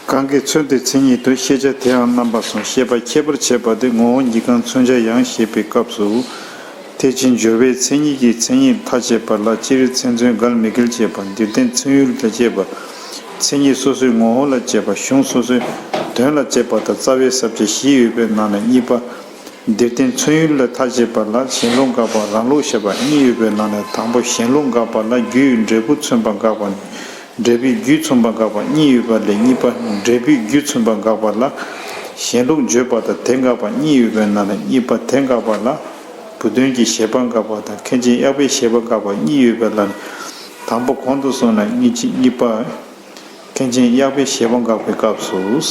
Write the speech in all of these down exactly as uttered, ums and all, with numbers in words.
གང་གི་ཚུལ་དེ་མཚན་ཉིད་དུ་ཤེས་བྱ་དེའང་རྣམ་པ་གསུམ་ཤེས་པ་ཁྱད་པར་ཕྱེ་བ་སྟེ་ངོ་བོ་ཉིད་གང་མཚོན་བྱ་ཡང་ཞེས་པའི་སྐབས་སུ། ཐེག་ཆེན་སྦྱོར་བའི་མཚན་ཉིད་ཀྱི་མཚན་ཉིད་མཐའ་དཔྱད་པ་ལ་སྤྱིར་མཚན་མཚོན་འགལ་མི་འགལ་དཔྱད་པ། འདིར་བསྟན་མཚན་ཡུལ་ལ་དཔྱད་པ། མཚན་ཉིད་སོ་སོའི་ངོ་བོ་ལ་དཔྱད་པ། གཞུང་སོ་སོའི་དོན་ལ་དཔྱད་པ་དང་རྩ་བའི་ས་བཅད་བཞི་ཡོད་པའི་ནང་ནས་གཉིས་པ། འདིར་བསྟན་མཚན་ཡུལ་ལ་མཐའ་དཔྱད་པ་ལ་གཞན་ལུགས་དགག་པ་རང་ལུགས་བཞག་པ་གཉིས་ཡོད་པའི་ནང་ནས་དང་པོ་གཞན་ལུགས་དགག་པ་ལ་རྒྱུའི་འབྲས་བུ་མཚོན་པ་དགག་པ། འབྲས་བུའི་རྒྱུ་མཚོན་པ་དགག་པ་གཉིས་ཡོད་པ་ལས་གཉིས་པ་འབྲས་བུའི་རྒྱུ་མཚོན་པ་དགག་པ་ལ་གཞན་ལུགས་བརྗོད་པ་དང་དེ་དགག་པ་གཉིས་ཡོད་པའི་ནང་ནས་གཉིས་པ་དེ་དགག་པ་ལ་བུ་སྟོན་གྱི་བཞེད་པ་དགག་པ་དང་མཁན་ཆེན་གཡག་པའི་བཞེད་པ་དགག་པ་གཉིས་ཡོད་པའི་ནང་ནས་དང་པོ་གོང་དུ་སོང་ན་གཉིས་གཅིག་གཉིས་པ། མཁན་ཆེན་གཡག་པའི་བཞེད་པ་དགག་པའི་སྐབས་སུ།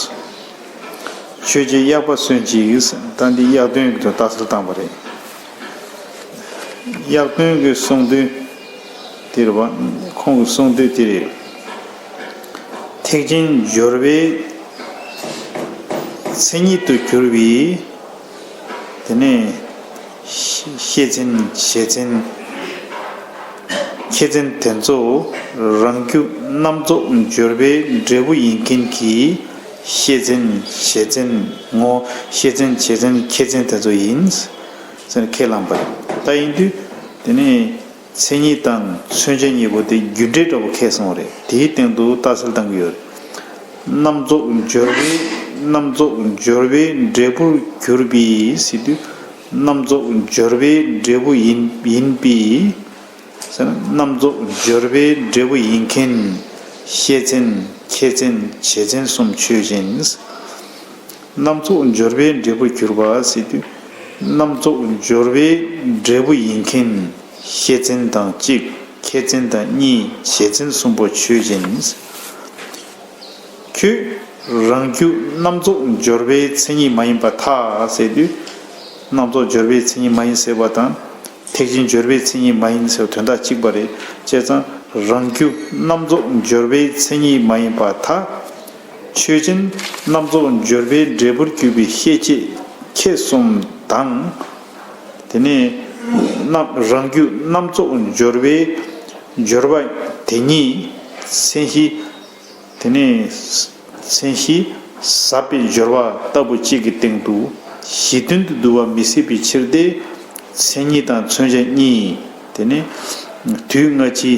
ཆོས་རྗེ་གཡག་པ་གསོན་ཅིག་ད་འདི་གཡག་སྟོན་གྱིས་ལྟ་ཚུལ་བཏང་བ་རེད། གཡག་སྟོན་གྱིས་གསུང་དོན་དེ་རེད་བ། ཁོང་གིས་གསུང་དོན་དེ་རེད། ཐེག་ཆེན་སྦྱོར་བའི་མཚན་ཉིད་དུ་གྱུར་པའི། དེ་ནས་ཤེས་ཅན་བྱེད་ཅན་ཁྱད་ཅན་དེ་ཚོ་རང་རྒྱུ་རྣམ་རྫོགས་སྦྱོར་བའི་འབྲས་བུ་ཡིན་མཁན་གྱི་ཤེས་ཅན་བྱེད་ཅན་ངོ་ཤེས་ཅན་བྱེད་ཅན་ཁྱད་ཅན་དེ་ཚོ་ཡིན་ཟེར་ཁས་བླངས་པ་རེད། ད་ཡིན་དུས་དེ་ནས་མཚན་ཉིད་དང་མཚོན་བྱ་གཉིས་པོ་དེ་རྒྱུ་འབྲས་འདྲ་བོ་ཁས་སོང་བ་རེད། དེའི་སྟེང་དུ་ལྟ་ཚུལ་བཏང་གི་ཡོད་རེད། རྣམ་རྫོགས་སྦྱོར་བའི་རྣམ་རྫོགས་སྦྱོར་བའི་འབྲས་བུར་གྱུར་པའི་ཟེར་དུས་རྣམ་རྫོགས་སྦྱོར་བའི་འབྲས་བུ་ཡིན་ཡིན་པའི་ཟེར་ན་རྣམ་རྫོགས་སྦྱོར་བའི་འབྲས་བུ་ཡིན་མཁན་ཤེས་ཅན་ཁྱད་ཅན་བྱེད་ཅན་གསུམ་ཆོས་ཅན། རྣམ་རྫོགས་སྦྱོར་བའི་འབྲས་བུར་གྱུར་པ་ཟེར་དུས་རྣམ་རྫོགས་སྦྱོར་བའི་འབྲས་བུ་ཡིན་མཁན་ཤེས་ཅན་དང་གཅིག་ཁྱད་ཅན་དང་གཉིས་བྱེད་ཅན་གསུམ་པོ་ཆོས་ཅན། ཁྱོད་རང་རྒྱུ་རྣམ་རྫོགས་སྦྱོར་བའི་མཚན་ཉིད་མ་ཡིན་པར་ཐལ་ཟེར་དུས། རྣམ་རྫོགས་སྦྱོར་བའི་མཚན་ཉིད་མ་ཡིན་ཟེར་བ་དང་། ཐེག་ཆེན་སྦྱོར་བའི་མཚན་ཉིད་མ་ཡིན་ཟེར་བ་དོན་དག་གཅིག་པ་རེད། བྱས་ཙང་རང་རྒྱུ་རྣམ་རྫོགས་སྦྱོར་བའི་མཚན་ཉིད་མ་ཡིན་པར་ཐལ། ཆོས་ཅན། རྣམ་རྫོགས་སྦྱོར་བའི་འབྲས་བུར་གྱུར་པའི་ཤེས་བྱེད་ཁྱད་གསུམ་དང་། དེ་ནས་རྣམ་རང་རྒྱུ་རྣམ་རྫོགས་སྦྱོར་བའི་སྦྱོར་བ་དེ་ཉིད་མཚན་གཞི། དེ་ནས་མཚན་གཞི་ཟབ་པའི་སྦྱོར་བ་ལྟ་བུ་གཅིག་གི་སྟེང་དུ་གཞི་མཐུན་དུ་འདུ་བ་མི་སྲིད་པའི་ཕྱིར་ཏེ། མཚན་ཉིད་དང་མཚོན་བྱ་གཉིས་དེ་ནི་དུས་སྔ་ཕྱི་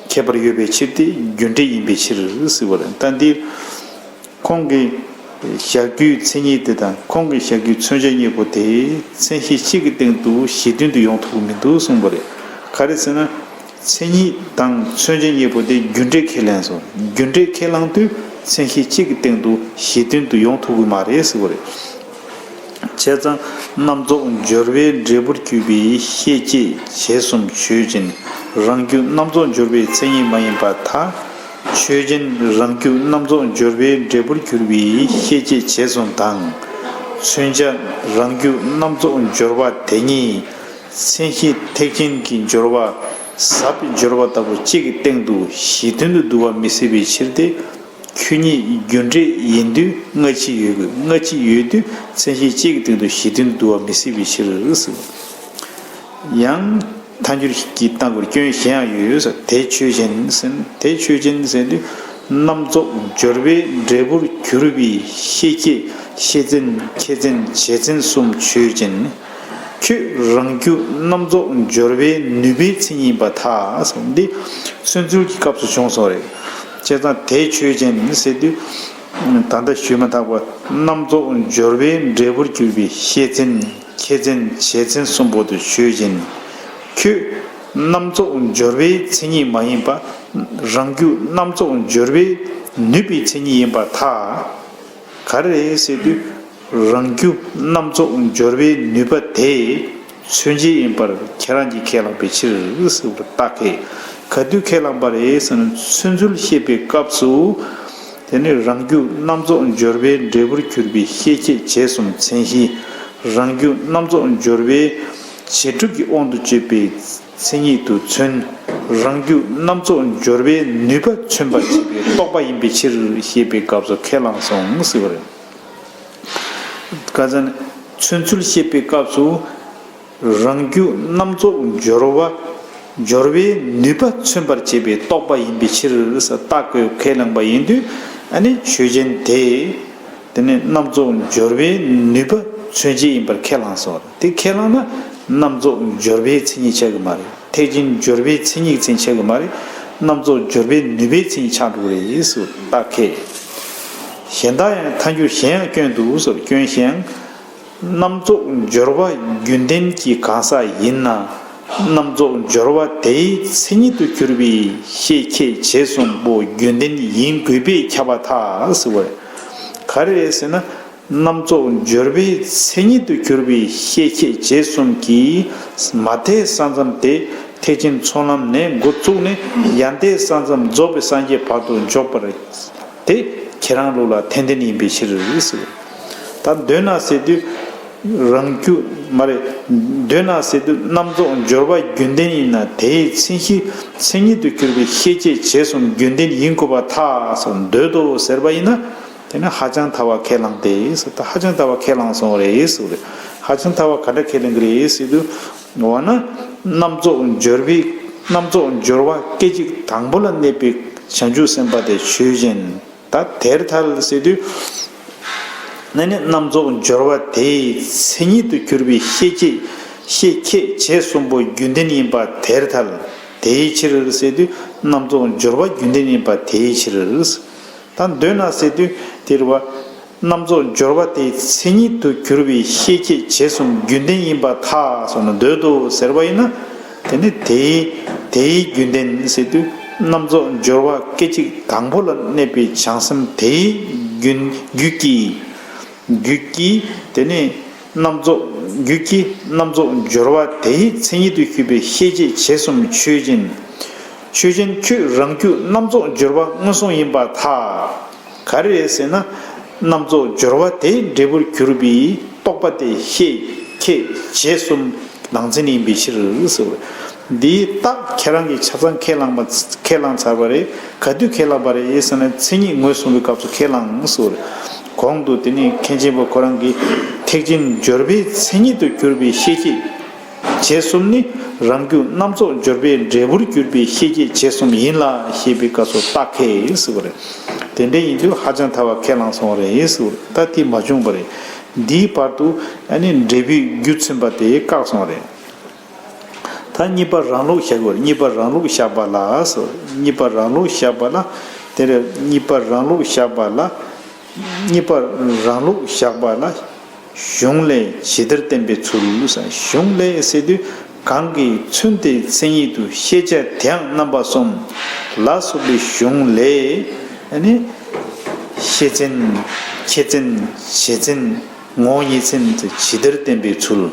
ཁྱད་པར་ཡོད་པའི་ཕྱིར་ཏེ་རྒྱུ་འབྲས་ཡིན་པའི་ཕྱིར་ཟེར་བ་རེད། ད་འདིར་ཁོང་གི་བཞག་རྒྱུའི་མཚན་ཉིད་དེ་དང་ཁོང་གི་བཞག་རྒྱུའི་མཚོན་བྱ་གཉིས་པོ་དེ་མཚན་གཞི་གཅིག་གི་སྟེང་དུ་གཞི་མཐུན་དུ་ཡོང་ཐུབ་ཀྱི་མི་འདུག་གསུངས་པ་རེད། ག་རེ་ཟེར་ན། མཚན་ཉིད་དང་མཚོན་བྱ་གཉིས་པོ་དེ་རྒྱུ་འབྲས་ཁས་ལེན་སོང་། རྒྱུ་འབྲས་ཁས་བླངས་དུས་མཚན་གཞི་གཅིག་གི་སྟེང་དུ་གཞི་མཐུན་དུ་ཡོང་ཐུབ་ཀྱི་མ་རེད་ཟེར་བ་རེད། བྱས་ཙང་རྣམ་རྫོགས་སྦྱོར་བའི་འབྲས་བུར་གྱུར་པའི་ཤེས་བྱེད་བྱེད་གསུམ་ཆོས་ཅན། རང་རྒྱུ་རྣམ་རྫོགས་སྦྱོར་བའི་མཚན་ཉིད་མ་ཡིན་པར་ཐལ། ཆོས་ཅན། རང་རྒྱུ་རྣམ་རྫོགས་སྦྱོར་བའི་འབྲས་བུར་གྱུར་པའི་ཤེས་བྱེད་བྱེད་གསུམ་དང་། མཚོན་བྱ། རང་རྒྱུ་རྣམ་རྫོགས་སྦྱོར་བ་དེ་ཉིད། མཚན་གཞི་ཐེག་ཆེན་གྱི་སྦྱོར་བ་ཟབ་པའི་སྦྱོར་བ་ལྟ་བུ་གཅིག་གི་སྟེང་དུ་གཞི་མཐུན་དུ་འདུ་བ་མི་སྲིད་པའི་ཕྱིར་ཏེ། ཁྱོད་ཉིད་རྒྱུ་འབྲས་ཡིན་དུས་སྔ་ཕྱི་ཡོད་དགོས། སྔ་ཕྱི་ཡོད་དུས་མཚན་གཞི་གཅིག་གི་སྟེང་དུ་གཞི་མཐུན་དུ་འདུ་བ་མི་སྲིད་པའི་ཕྱིར་ཟེར། ཡང་ཐལ་འགྱུར་གྱི་རྟགས་འགོར་སྐྱོན་གཞན་ཡང་ཡོད་ཟེར། དེ་ཆོས་ཅན་ཟེར། དེ་ཆོས་ཅན་ཟེར་དུས་རྣམ་རྫོགས་སྦྱོར་བའི་འབྲས་བུར་གྱུར་པའི་ཤེས་བྱེད་ཤེས་ཅན་ཁྱད་ཅན་བྱེད་ཅན་གསུམ་ཆོས་ཅན། ཁྱོད་རང་རྒྱུ་རྣམ་རྫོགས་སྦྱོར་བའི་ནུས་པའི་མཚན་ཉིད་ཡིན་པར་ཐལ། འདི་མཚོན་ཚུལ་གྱི་སྐབས་སུ་བྱུང་སོང་རེད། བྱས་ཙང་དེ་ཆོས་ཅན་ཟེར་དུས། ད་ལྟ་ཞུས་མ་ཐག་པ་རྣམ་རྫོགས་སྦྱོར་བའི་འབྲས་བུར་གྱུར་པའི་ཤེས་ཅན་ཁྱད་ཅན་བྱེད་ཅན་གསུམ་པོ་དེ་ཆོས་ཅན། ཁྱོད་རྣམ་རྫོགས་སྦྱོར་བའི་མཚན་ཉིད་མ་ཡིན་པ། རང་རྒྱུ་རྣམ་རྫོགས་སྦྱོར་བའི་ནུས་པའི་མཚན་ཉིད་ཡིན་པར་ཐལ། ག་རེ་རེད་ཟེར་དུས། རང་རྒྱུ་རྣམ་རྫོགས་སྦྱོར་བའི་ནུས་པ་དེ་མཚོན་བྱེད་ཡིན་པར་ཁྱེད་རང་གིས་ཁས་བླངས་པའི་ཕྱིར་ཟེར་བར་བརྟག་གེ། ག་དུས་ཁས་བླངས་པ་རེད་ཟེར་ན་མཚོན་ཚུལ་བཤད་པའི་སྐབས་སུ། དེ་ནི་རང་རྒྱུ་རྣམ་རྫོགས་སྦྱོར་བའི་འབྲས་བུར་གྱུར་པའི་ཤེས་བྱེད་བྱེད་གསུམ་མཚན་གཞི། རང་རྒྱུ་རྣམ་རྫོགས་སྦྱོར་བའི་བྱེད་སྒྲུབ་ཀྱི་དབང་དུ་བྱས་པའི་མཚན་ཉིད་དུ་མཚོན། རང་རྒྱུ་རྣམ་རྫོགས་སྦྱོར་བའི་ནུས་པ་མཚོན་པར་བྱེད་པའི་རྟོག་པ་ཡིན་པའི་ཕྱིར་ཞེས་པའི་སྐབས་སུ་ཁས་བླངས་སོང་ཟེར་བ་རེད། ག་ཟེར་ན། མཚོན་ཚུལ་བཤད་པའི་སྐབས་སུ། རང་རྒྱུ་རྣམ་རྫོགས་སྦྱོར་བ། སྦྱོར་བའི་ནུས་པ་མཚོན་པར་བྱེད་པའི་རྟོག་པ་ཡིན་པའི་ཕྱིར་ཟེར་རྟགས་བཀོད་ཁས་བླངས་པ་ཡིན་དུས། ཨ་ནི་ཆོས་ཅན་དེ། དེ་ནི་རྣམ་རྫོགས་སྦྱོར་བའི་ནུས་པ་མཚོན་བྱེད་ཡིན་པར་ཁས་བླངས་སོ། དེ་ཁས་བླངས་ན་རྣམ་རྫོགས་སྦྱོར་བའི་མཚན་ཉིད་ཆགས་ཀྱི་མ་རེད། ཐེག་ཆེན་སྦྱོར་བའི་མཚན་ཉིད་ཅན་ཆགས་ཀྱི་མ་རེད། རྣམ་རྫོགས་སྦྱོར་བའི་ནུས་པའི་མཚན་ཉིད་ཆགས་འགྲོ་གི་རེད་ཟེར་རྟགས་ཁས། གཞན་དག་ཡང་ཐལ་འགྱུར་གཞན་ཡང་སྐྱོན་འདུག་ཟེར། སྐྱོན་གཞན་ཡང་། རྣམ་རྫོགས་སྦྱོར་བ་རྒྱུན་ལྡན་གྱི་གང་ཟག་ཡིན་ན། རྣམ་རྫོགས་སྦྱོར་བ་དེའི་མཚན་ཉིད་དུ་གྱུར་པའི་ཤེས་ཁྱད་བྱེད་གསུམ་པོ་རྒྱུན་ལྡན་ཡིན་དགོས་པས་ཁྱབ་པར་ཐལ་ཟེར་བ་རེད། ག་རེ་རེད་ཟེར་ན། རྣམ་རྫོགས་སྦྱོར་བའི་མཚན་ཉིད་དུ་གྱུར་པའི་ཤེས་ཁྱད་བྱེད་གསུམ་གྱིས་མ་དད་ས་མཚམས་དེ་ཐེག་ཆེན་ཚོགས་ལམ་ནས་འགོ་བཙུགས་ནས་ཡང་དད་ས་མཚམས་རྫོགས་པའི་སངས་རྒྱས་བར་དུ་འཇོག་པར། དེ་ཁྱེད་རང་ལུགས་ལ་ཐེར་འདོན་ཡིན་པའི་ཕྱིར་ཟེར། ད་འདོད་ན་ཟེར་དུས། རང་རྒྱུ་མ་རེད། འདོད་ན་ཟེར་དུས་རྣམ་རྫོགས་སྦྱོར་བ་རྒྱུན་ལྡན་ཡིན་ན་དེའི་མཚན་གཞི་མཚན་ཉིད་དུ་གྱུར་པའི་ཤེས་བྱེད་བྱེད་གསུམ་རྒྱུན་ལྡན་ཡིན་དགོས་པར་ཐལ་ཟེར། འདོད་དོ་ཟེར་བ་ཡིན་ན། དེ་ནི་ཧ་ཅང་ཐལ་བ་ཁས་བླངས་ཏེ་ཟེར། ད་ཧ་ཅང་ཐལ་བ་ཁས་བླངས་སོང་རེད་ཟེར་རེད། ཧ་ཅང་ཐལ་བ་ག་འདྲ་ཁས་ལེན་གྱི་རེད་ཟེར་དུས། འོ་ན། རྣམ་རྫོགས་སྦྱོར་བའི་རྣམ་རྫོགས་སྦྱོར་བ་སྐད་ཅིག་དང་པོ་ལ་གནས་པའི་བྱང་ཆུབ་སེམས་དཔའ་དེ་ཆོས་ཅན། ད་དེར་ཐལ་ཟེར་དུས། ནི་ནི་རྣམ་རྫོགས་སྦྱོར་བ་དེའི་མཚན་ཉིད་དུ་གྱུར་པའི་ཤེས་བྱེད་ཤེས་ཁྱད་བྱེད་གསུམ་པོ་རྒྱུན་ལྡན་ཡིན་པ་དེར་ཐལ། དེའི་ཕྱིར་ཟེར་དུས་རྣམ་རྫོགས་སྦྱོར་བ་རྒྱུན་ལྡན་ཡིན་པ་དེའི་ཕྱིར། ད་འདོད་ན་ཟེར་དུས་དེར་བ། རྣམ་རྫོགས་སྦྱོར་བ་དེའི་མཚན་ཉིད་དུ་གྱུར་པའི་ཤེས་བྱེད་བྱེད་གསུམ་རྒྱུན་ལྡན་ཡིན་པར་ཐལ་ཟེར་ན་འདོད་དོ་ཟེར་བ་ཡིན་ན། དེ་ནི་དེའི་དེའི་རྒྱུན་ལྡན་ཟེར་དུས་རྣམ་རྫོགས་སྦྱོར་བ་སྐད་ཅིག་དང་པོ་ལ་གནས་པའི་བྱང་སེམས་དེའི་རྒྱུན་རྒྱུད་ཀྱི། རྒྱུད་ཀྱི་དེ་ནི་རྣམ་རྫོགས་རྒྱུད་ཀྱི་རྣམ་རྫོགས་སྦྱོར་བ་དེའི་མཚན་ཉིད་དུ་གྱུར་པའི་ཤེས་བྱེད་བྱེད་གསུམ་ཆོས་ཅན། ཆོས་ཅན་ཁྱོད་རང་རྒྱུད་རྣམ་རྫོགས་སྦྱོར་བ་མངོན་སུམ་ཡིན་པར་ཐལ། ག་རེ་རེད་ཟེར་ན། རྣམ་རྫོགས་སྦྱོར་བ་དེའི་འབྲས་བུར་གྱུར་པའི་རྟོག་པ་དེ་ཤེས་ཁྱད་བྱེད་གསུམ་ནང་ཚན་ཡིན་པའི་ཕྱིར་ཟེར། འདིའི་རྟགས་ཁྱེད་རང་གིས་ཆ་ཚང་ཁས་བླངས་པ་ཁས་བླངས་ཚར་བ་རེད། ག་དུས་ཁས་བླངས་པ་རེད་ཟེར་ན་མཚན་ཉིད་ངོས་བཟུང་བའི་སྐབས་སུ་ཁས་བླངས་ཟེར། གོང་དུ་དེ་ནི་མཁན་ཆེན་པོ་ཁོ་རང་གིས་ཐེག་ཆེན་སྦྱོར་བའི་མཚན་ཉིད་དུ་གྱུར་པའི་ཤེས་བྱེད། བྱེད་གསུམ་ནི་རང་རྒྱུད་རྣམ་རྫོགས་སྦྱོར་བའི་འབྲས་བུར་གྱུར་པའི་ཤེས་བྱེད་བྱེད་གསུམ་ཡིན་ལ་ཞེས་པའི་སྐབས་སུ་རྟགས་ཁས་ཟེར་བ་རེད། དེ་འདྲ་ཡིན་དུས་ཧ་ཅང་ཐལ་བ་ཁས་བླངས་སོང་བ་རེད་ཟེར་བ་རེད། ད་དེ་མ་བྱུང་བ་རེད། འདིའི་བར་དུ་ཨ་ནི་འབྲས་བུའི་རྒྱུ་མཚོན་པ་དེ་བཀག་སོང་བ་རེད། ད་གཉིས་པ་རང་ལུགས་བཞག་དགོས་རེད། གཉིས་པ་རང་ལུགས་བཞག་པ་ལ་ཟེར། གཉིས་པ་རང་ལུགས་བཞག་པ་ལ། དེ་རེད། གཉིས་པ་རང་ལུགས་བཞག་པ་ལ། གཉིས་པ་རང་ལུགས་བཞག་པ་ལ། གཞུང་ལས་ཇི་ལྟར་བསྟན་པའི་ཚུལ་ཟེར། གཞུང་ལས་ཟེར་དུས་གང་གི་ཚུལ་དེའི་མཚན་ཉིད་དུ་ཤེས་བྱ་དེའང་རྣམ་པ་གསུམ་ལ་སོགས་པའི་གཞུང་ལས་ནི། ཤེས་ཚན། ཁྱད་ཚན། བྱེད་ཚན། ངོ་བོ་ཉིད་ཚན་ཇི་ལྟར་བསྟན་པའི་ཚུལ།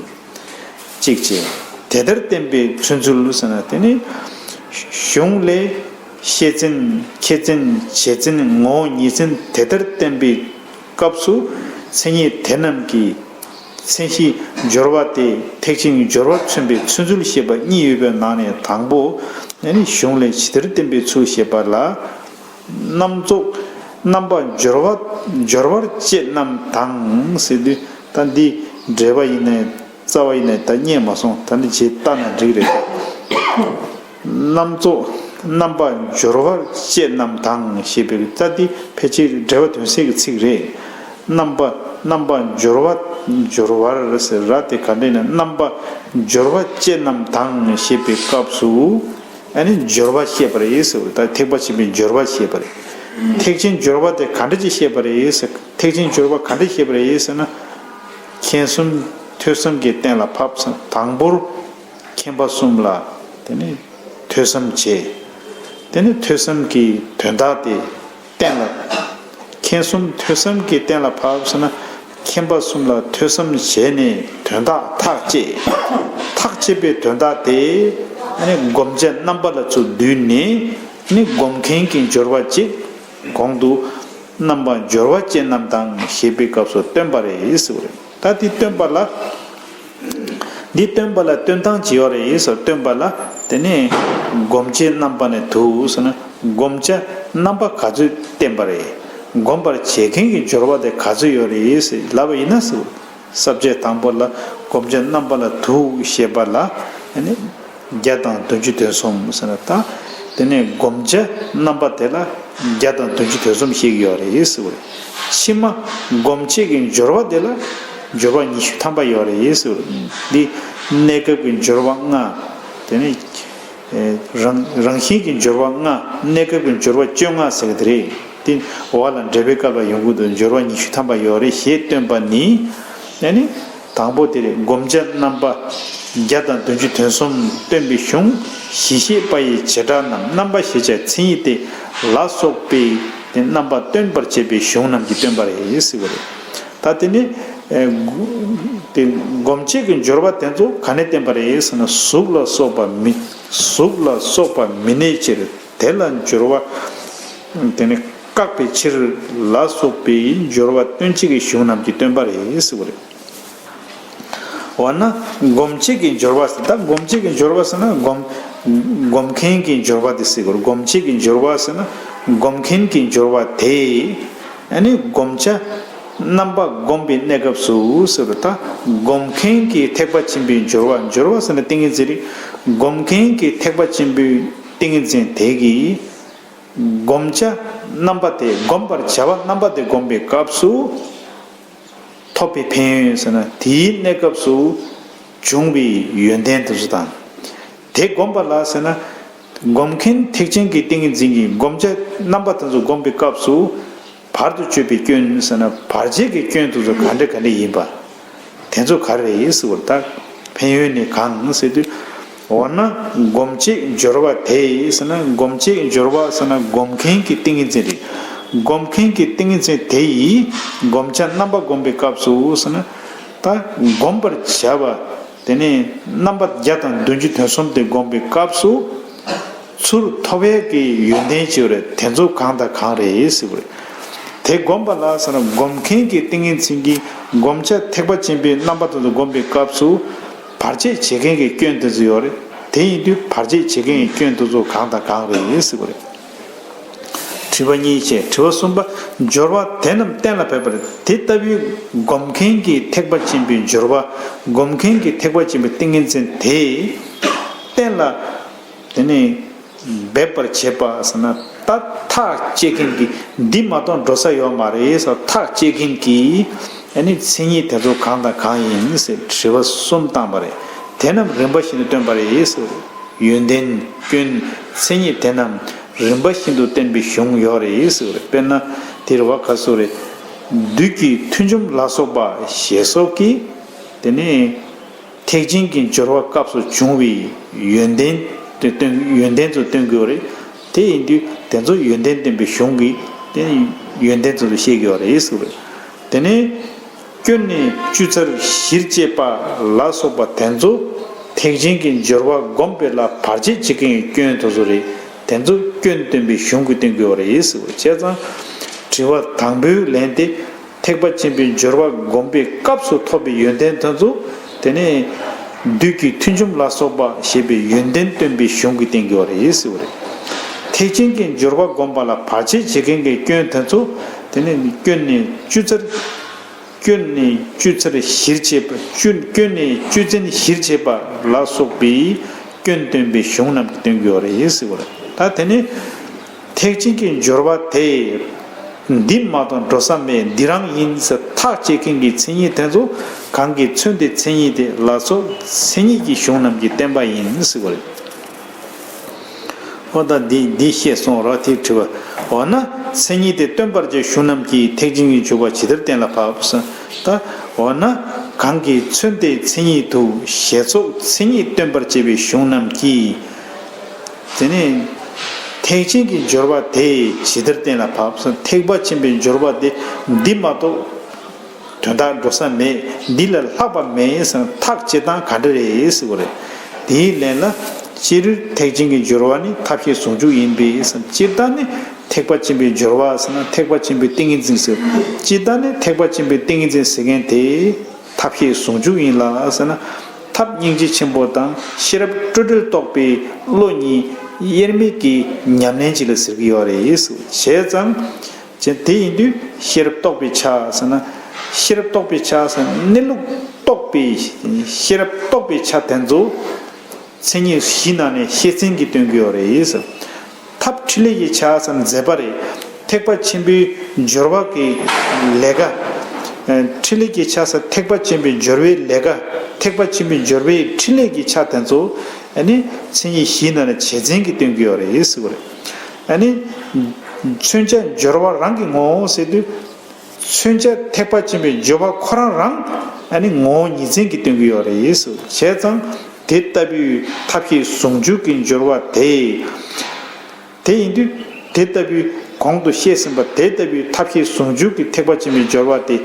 གཅིག་བྱས། དེ་ལྟར་བསྟན་པའི་མཚོན་ཚུལ་ཟེར་ན་དེ་ནི། གཞུང་ལས། ཤེས་ཚན། ཁྱད་ཚན། བྱེད་ཚན། ངོ་བོ་ཉིད་ཚན་དེ་ལྟར་བསྟན་པའི་སྐབས་སུ་མཚན་ཉིད་དེ་རྣམས་ཀྱི་མཚན་གཞི་སྦྱོར་བ་སྟེ་ཐེག་ཆེན་སྦྱོར་བར་མཚོན་པའི་མཚོན་ཚུལ་ཞེས་པ་གཉིས་ཡོད་པའི་ནང་ནས་དང་པོ་ནི་གཞུང་ལས་ཇི་ལྟར་བསྟན་པའི་ཚུལ་ཞེས་པ་ལ། རྣམ་རྫོགས་རྣམ་པ་སྦྱོར་བ་སྦྱོར་བར་བཅས་རྣམས་དང་ཟེར་དུས་ད་འདི་འགྲེལ་པ་ཡིན་ནའི་རྩ་བ་ཡིན་ནའི་ད་རྙེད་མ་སོང་། ད་འདི་རྗེས་ལྟ་ན་འགྲིག་རེད། རྣམ་རྫོགས་རྣམ་པ་སྦྱོར་བར་བཅས་རྣམས་དང་ཞེས་པའི་རྩ་འདི་ཕལ་ཆེར་འགྲེལ་པ་དོན་གསལ་གྱི་ཚིག་རེད། རྣམ་པ་རྣམ་པ་སྦྱོར་བ་སྦྱོར་བར་ཟེར་ར་དེ་ག་འདྲ་ཡིན་ན་རྣམ་པ་སྦྱོར་བ་བཅས་རྣམས་དང་ཞེས་པའི་སྐབས་སུ། ཨ་ནི་སྦྱོར་བ་བཤད་པ་རེད་ཟེར་བ་ད་ཐེག་པ་ཆེན་པོའི་སྦྱོར་བ་བཤད་པ་རེད། ཐེག་ཆེན་སྦྱོར་བ་དེ་ག་འདྲ་ཅིག་བཤད་པ་རེད་ཟེར། ཐེག་ཆེན་སྦྱོར་བ་ག་འདྲ་བཤད་པ་རེད་ཟེར་ན། མཁྱེན་གསུམ་ཐོས་བསམ་གྱིས་གཏན་ལ་ཕབ་ཟེར། དང་པོར་མཁྱེན་པ་གསུམ་ལ་དེ་ནི་ཐོས་བསམ་བྱས། དེ་ནི་ཐོས་བསམ་གྱི་དོན་དག་དེ། གཏན་ལ། མཁྱེན་གསུམ་ཐོས་བསམ་གྱིས་གཏན་ལ་ཕབ་ཟེར་ན། མཁྱེན་པ་གསུམ་ལ་ཐོས་བསམ་བྱས་ནས་དོན་དག་ཐག་བཅད། ཐག་བཅད་པའི་དོན་དག་དེ་ནི་བསྒོམ་བྱ་རྣམ་པ་ལ་ཚུར་བསྡུས་ནས་ནི་བསྒོམ་མཁན་གྱི་སྦྱོར་བ་གཅིག་གོང་དུ་རྣམ་པ་སྦྱོར་བ་ཅན་རྣམས་དང་ཞེས་པའི་སྐབས་སུ་སྟོན་པ་རེད་ཟེར་བ་རེད། ད་དེ་སྟོན་པ་ལ། འདི་སྟོན་པ་ལ་སྟོན་སྟངས་ཅི་ཡོད་རེད་ཟེར་སྟོན་པ་ལ། དེ་ནས་བསྒོམ་བྱའི་རྣམ་པ་ནས་དུ་ཟེར་ན་བསྒོམ་བྱ་རྣམ་པ་ག་ཚོད་བསྟན་པ་རེད། བསྒོམ་པར་བྱེད་མཁན་གྱི་སྦྱོར་བ་དེ་ག་ཚོད་ཡོད་རེད་ཟེར་ལབ་པ་ཡིན་ན་ཟེར། ས་བཅད་དང་པོ་ལ་བསྒོམ་བྱ་རྣམ་པ་ལ་དུ་ཞེས་པ་ལ་ནི་བརྒྱ་དང་བདུན་ཅུ་དོན་གསུམ་ཟེར་ན་ད། དེ་ནས་བསྒོམ་བྱ་རྣམ་པ་དེ་ལ་བརྒྱ་དང་བདུན་ཅུ་དོན་གསུམ་བཤད་ཀྱི་ཡོད་རེད་ཟེར་བ་རེད། ཕྱི་མ་སྒོམ་བྱེད་ཀྱི་སྦྱོར་བ་དེ་ལ་སྦྱོར་བ་ཉི་ཤུ་ཐམ་པ་ཡོད་རེད་ཟེར་བ་རེད། འདི་གནས་སྐབས་ཀྱི་སྦྱོར་བ་ལྔ། དེ་ནས་རང་རང་བཞིན་གྱི་སྦྱོར་བ་ལྔ། གནས་སྐབས་ཀྱི་སྦྱོར་བ་བཅོ་ལྔ་ཟེར་གྱི་དེ་རེད། དེ་འོག་ལ་འགྲེལ་པའི་སྐབས་ལ་ཡོང་གི་འདུག་སྦྱོར་བ་ཉི་ཤུ་ཐམ་པ་ཡོད་རེད་ཞེས་སྟོན་པ་ནི། ཨ་ནི། དང་པོ་དེ་རེད། བསྒོམ་བྱ་རྣམ་པ་བརྒྱ་དང་བདུན་ཅུ་དོན་གསུམ་སྟོན་པའི་གཞུང་གཞི་ཤེས་པ་ཡི་བྱེ་བྲག་རྣམས། རྣམ་པ་ཞེས་བྱ་མཚན་ཉིད་དེ་ལ་སོགས་པའི་དེ་རྣམ་པ་སྟོན་པར་བྱེད་པའི་གཞུང་རྣམས་ཀྱིས་སྟོན་པ་རེད་ཟེར་བ་རེད། ད་དེ་ནི་ཨེ་དེ་སྒོམ་བྱེད་ཀྱི་སྦྱོར་བ་དེ་ཚོ་ག་ནས་བསྟན་པ་རེད་ཟེར་ན། གཟུགས་ལ་སོགས་པ་མི་གཟུགས་ལ་སོགས་པ་མི་གནས་ཕྱིར། དེ་ལ་སྦྱོར་བ་དེ་ནི་བཀག་པའི་ཕྱིར་ལ་སོགས་པའི་སྦྱོར་བ་སྟོན་བྱེད་ཀྱི་གཞུང་རྣམས་ཀྱིས་སྟོན་པ་རེད་ཟེར་བ་རེད། འོ་ན་སྒོམ་བྱེད་ཀྱི་སྦྱོར་བ་ཟེར། ད་སྒོམ་བྱེད་ཀྱི་སྦྱོར་བ་ཟེར་ན་སྒོམ་སྒོམ་མཁན་གྱི་སྦྱོར་བ་དེ་ཟེར་དགོས་རེད། སྒོམ་བྱེད་ཀྱི་སྦྱོར་བ་ཟེར་ན་སྒོམ་མཁན་གྱི་སྦྱོར་བ་དེ། ཨ་ནི་སྒོམ་བྱ་རྣམ་པ་བསྒོམས་པའི་གནས་སྐབས་སུ་ཟེར་བ། ད་སྒོམ་མཁན་གྱི་ཐེག་པ་ཆེན་པོའི་སྦྱོར་བ། སྦྱོར་བ་ཟེར་ན་ཏིང་ངེ་འཛིན་རེད། སྒོམ་མཁན་གྱི་ཐེག་པ་ཆེན་པོའི་ཏིང་ངེ་འཛིན་དེ་གིས་བསྒོམ་བྱ་རྣམ་པ་དེ། བསྒོམ་པར་བྱ་བ་རྣམ་པ་དེ་བསྒོམ་པའི་སྐབས་སུ་ཐོབ་པའི་ཕན་ཡོན་ཟེར་ན། དེའི་གནས་སྐབས་སུ་བྱུང་བའི་ཡོན་ཏན་དེ་ཚོ་དང་། དེ་བསྒོམ་པ་ལ་ཟེར་ན། སྒོམ་མཁན་ཐེག་ཆེན་གྱི་ཏིང་ངེ་འཛིན་གྱིས་བསྒོམ་བྱ་རྣམ་པ་དེ་ཚོ་བསྒོམ་པའི་སྐབས་སུ་བར་དུ་གཅོད་པའི་སྐྱོན་ཟེར་ན། བར་ཆད་ཀྱི་སྐྱོན་དེ་ཚོ་ག་འདྲ་ག་འདྲ་ཡིན་པ། དེ་ཚོ་ག་རེ་རེད་ཟེར་བ་ད་ཕན་ཡོན་ནི་གང་ཟེར་དུས། འོ་ན་སྒོམ་བྱེད་སྦྱོར་བ་དེ་ཟེར་ན། སྒོམ་བྱེད་སྦྱོར་བ་ཟེར་ན་སྒོམ་མཁན་གྱི་ཏིང་ངེ་འཛིན་རེད། སྒོམ་མཁན་གྱི་ཏིང་ངེ་འཛིན་དེ་ཡིས་བསྒོམ་བྱ་རྣམ་པ་བསྒོམ་པའི་སྐབས་སུ་ཟེར་ན། ད་བསྒོམ་པར་བྱ་བ་དེ་ནས་རྣམ་པ་བརྒྱ་དང་བདུན་ཅུ་དོན་གསུམ་དེ་བསྒོམ་པའི་སྐབས་སུ། ཚུར་ཐོབ་ཡས་ཀྱི་ཡོན་ཏན་ཅིག་ཡོད་རེད། དེ་ཚོ་གང་དང་གང་རེད་ཟེར་བ་རེད། དེ་བསྒོམ་པ་ལ་ཟེར་ན། སྒོམ་མཁན་གྱི་ཏིང་ངེ་འཛིན་གྱིས་བསྒོམ་བྱ་ཐེག་པ་ཆེན་པོའི་རྣམ་པ་དེ་ཚོ་བསྒོམ་པའི་སྐབས་སུ་བར་ཆད་བྱེད་མཁན་གྱི་སྐྱོན་དེ་ཚོ་ཡོད་རེད། དེ་ཡིན་དུས་བར་ཆད་བྱེད་མཁན་གྱི་སྐྱོན་དེ་ཚོ་གང་དང་གང་རེད་ཟེར་བ་རེད། དྲི་བ་གཉིས་བྱས། དྲི་བ་གསུམ་པ། སྦྱོར་བ་དེ་རྣམས་གཏན་ལ་འབེབས་པར། དེ་ལྟ་བུའི་སྒོམ་མཁན་གྱི་ཐེག་པ་ཆེན་པོའི་སྦྱོར་བ། སྒོམ་མཁན་གྱི་ཐེག་པ་ཆེན་པོའི་ཏིང་ངེ་འཛིན་དེ་གཏན་ལ་དེ་ནི་འབེབས་པར་བྱེད་པ་ཟེར་ན། ད་ཐག་བཅད་མཁན་གྱི་འདི་མ་གཏོགས་འགྲོ་ས་ཡོད་མ་རེད་ཟེར་ཐག་བཅད་མཁན་གྱི་ཨ་ནི་མཚན་ཉིད་དེ་ཚོ་གང་དང་གང་ཡིན་ཟེར་དྲི་བ་གསུམ་བཏང་བ་རེད། དེ་རྣམས་རིམ་པ་བཞིན་དུ་སྟོན་པ་རེད་ཟེར། ཡོན་ཏན་སྐྱོན་མཚན་ཉིད་དེ་རྣམས་རིམ་པ་བཞིན་དུ་བསྟན་པའི་གཞུང་ཡོད་རེད་ཟེར་བ་རེད། དཔེར་ན་དེ་རེད་བ། ག་ཟེར་རེད། བདུད་ཀྱི་མཐུ་འཇོམས་ལ་སོགས་པ་ཞེས་སོགས་ཀྱིས་དེ་ནས་ཐེག་ཆེན་གྱི་སྦྱོར་བ་སྐབས་སུ་བྱུང་བའི་ཡོན་ཏན་དེ་སྟོན། ཡོན་ཏན་ཚོ་སྟོན་དགོས་རེད། དེ་ཡིན་དུས་དེ་ཚོ་ཡོན་ཏན་སྟོན་པའི་གཞུང་གིས་དེ་ཡོན་ཏན་ཚོ་བཤད་ཀྱི་ཡོད་རེད་ཟེར་བ་རེད། དེ་ནས། སྐྱོན་ནི་བཅུ་རྩར་གཞིར་བཅས་པ་ལ་སོགས་པ་དེ་ཚོ་ཐེག་ཆེན་གྱི་སྦྱོར་བ་བསྒོམས་པའི་ལ་བར་ཆད་བྱེད་མཁན་གྱི་སྐྱོན་དེ་ཚོ་རེད། དེ་ཚོ་སྐྱོན་སྟོན་པའི་གཞུང་གིས་སྟོན་དགོས་པ་རེད་ཟེར་བ། བྱས་ཙང་དྲི་བ་དང་པོའི་ལན་དེ་ཐེག་པ་ཆེན་པོའི་སྦྱོར་བ་བསྒོམས་པའི་སྐབས་སུ་ཐོབ་པའི་ཡོན་ཏན་དེ་ཚོ་དེ་ནས་བདུད་ཀྱི་མཐུ་འཇོམས་ལ་སོགས་པ་ཞེས་པའི་ཡོན་ཏན་སྟོན་པའི་གཞུང་གིས་སྟོན་དགོས་པ་རེད་ཟེར་བ་རེད། ཐེག་ཆེན་གྱི་སྦྱོར་བ་བསྒོམས་པ་ལ་བར་ཆད་བྱེད་མཁན་གྱི་སྐྱོན་དེ་ཚོ་དེ་ནས་སྐྱོན་ནི་བཅུ་རྩར། སྐྱོན་ནི་བཅུ་རྩར་གཞིར་བྱས་པ། སྐྱོན་སྐྱོན་ནི་བཅུ་རྩར་གཞིར་བྱས་པ་ལ་སོགས་པའི་སྐྱོན་སྟོན་པའི་གཞུང་རྣམས་ཀྱིས་སྟོན་དགོས་པ་རེད་ཟེར་བ་རེད། ད་དེ་ནི་ཐེག་ཆེན་གྱི་སྦྱོར་བ་དེ་འདི་མ་གཏོགས་འགྲོ་ས་མེད། འདི་རང་ཡིན་ཟེར་ཐག་བཅད་མཁན་གྱི་མཚན་ཉིད་དེ་ཚོ་གང་གིས་མཚོན་ཏེ་མཚན་ཉིད་དེ་ལ་སོགས་མཚན་ཉིད་ཀྱི་གཞུང་རྣམས་ཀྱིས་བསྟན་པ་ཡིན་ཟེར་བ་རེད། འོ་ད་འདི་འདི་ཤེས་སོང་ར། དེ་དྲི་བ། འོ་ན་མཚན་ཉིད་དེ་སྟོན་པར་བྱེད་གཞུང་རྣམས་ཀྱིས་ཐེག་ཆེན་གྱི་འཇུག་པ་ཇི་ལྟར་གཏན་ལ་ཕབ་ཟེར། ད་འོ་ན་གང་གིས་མཚོན་ཏེ་མཚན་ཉིད་དུ་ཞེས་སོགས་མཚན་ཉིད་སྟོན་པར་བྱེད་པའི་གཞུང་རྣམས་ཀྱིས། དེ་ནས་ཐེག་ཆེན་གྱི་སྦྱོར་བ་དེ་ཇི་ལྟར་གཏན་ལ་ཕབ་ཟེར། ཐེག་པ་ཆེན་པོའི་སྦྱོར་བ་དེ་འདི་མ་གཏོགས། དོན་དག་འགྲོ་ས་མེད། འདི་ལས་ལྷག་པ་མེད་ཟེར་ན་ཐག་བཅད་སྟངས་ག་འདྲ་རེད་ཟེར་བ་རེད། དེའི་ལན་ལ། སྤྱིར་ཐེག་ཆེན་གྱི་སྦྱོར་བ་ནི་ཐབས་ཤེས་ཟུང་འཇུག་ཡིན་པས་ཟེར། སྤྱིར་བཏང་ནི་ཐེག་པ་ཆེན་པོའི་སྦྱོར་བ་ཟེར་ན་ཐེག་པ་ཆེན་པོའི་ཏིང་ངེ་འཛིན་ཟེར། སྤྱིར་བཏང་ནི་ཐེག་པ་ཆེན་པོའི་ཏིང་ངེ་འཛིན་ཟེར་མཁན་དེ་ཐབས་ཤེས་ཟུང་འཇུག་ཡིན་ལ་ཟེར་ན། ཐབས་སྙིང་རྗེ་ཆེན་པོ་དང་ཤེས་རབ་སྤྲོས་བྲལ་རྟོགས་པའི་བློ་གཉིས་དབྱེར་མེད་ཀྱི་ཉམས་ལེན་ཅིག་ལ་ཟེར་གྱི་ཡོད་རེད་ཟེར། བྱས་ཙང་། ཅེས་དེ་ཡིན་དུས་ཤེས་རབ་རྟོགས་པའི་ཆ་ཟེར་ན། ཤེས་རབ་རྟོགས་པའི་ཆ་ཟེར་ན་གནས་ལུགས་རྟོགས་པའི་ཤེས་རབ་རྟོགས་པའི་ཆ་དེ་ཚོ་མཚན་ཉིད་བཞི་ནང་ནས་ཤེས་ཚད་ཀྱིས་སྟོན་གྱི་ཡོད་རེད་ཟེར། འཕྲིན་ལས་ཀྱི་ཆ་ཟེར་ན་མཛད་པ་རེད། ཐེག་པ་ཆེན་པོའི་སྦྱོར་བ་གི་ལས་ཀ། ཨ་འཕྲིན་ལས་ཀྱི་ཆ་ཟེར་ཐེག་པ་ཆེན་པོའི་སྦྱོར་བའི་ལས་ཀ། ཐེག་པ་ཆེན་པོའི་སྦྱོར་བའི་འཕྲིན་ལས་ཀྱི་ཆ་དེ་ཚོ་ཨ་ནི་མཚན་ཉིད་བཞིའི་ནང་ནས་བྱེད་མཚན་གྱིས་སྟོན་གྱི་ཡོད་རེད་ཟེར་བ་རེད། ཨ་ནི་མཚོན་བྱ་སྦྱོར་བ་རང་གི་ངོ་བོ་ཟེར་དུས། མཚོན་བྱ་ཐེག་པ་ཆེན་པོའི་སྦྱོར་བ་ཁོ་རང་རང་ཨ་ནི་ངོ་བོ་ཉིད་མཚན་གྱིས་སྟོན་གྱི་ཡོད་རེད་ཟེར། བྱས་ཙང་དེ་ལྟ་བུའི་ཐབས་ཤེས་ཟུང་འཇུག་གི་སྦྱོར་བ་དེ། དེ་ཡིན་དུས་དེ་ལྟ་བུའི་གོང་དུ་བཤད་ཟིན་པ་དེ་ལྟ་བུའི་ཐབས་ཤེས་ཟུང་འཇུག་གི་ཐེག་པ་ཆེན་པོའི་སྦྱོར་བ་དེ་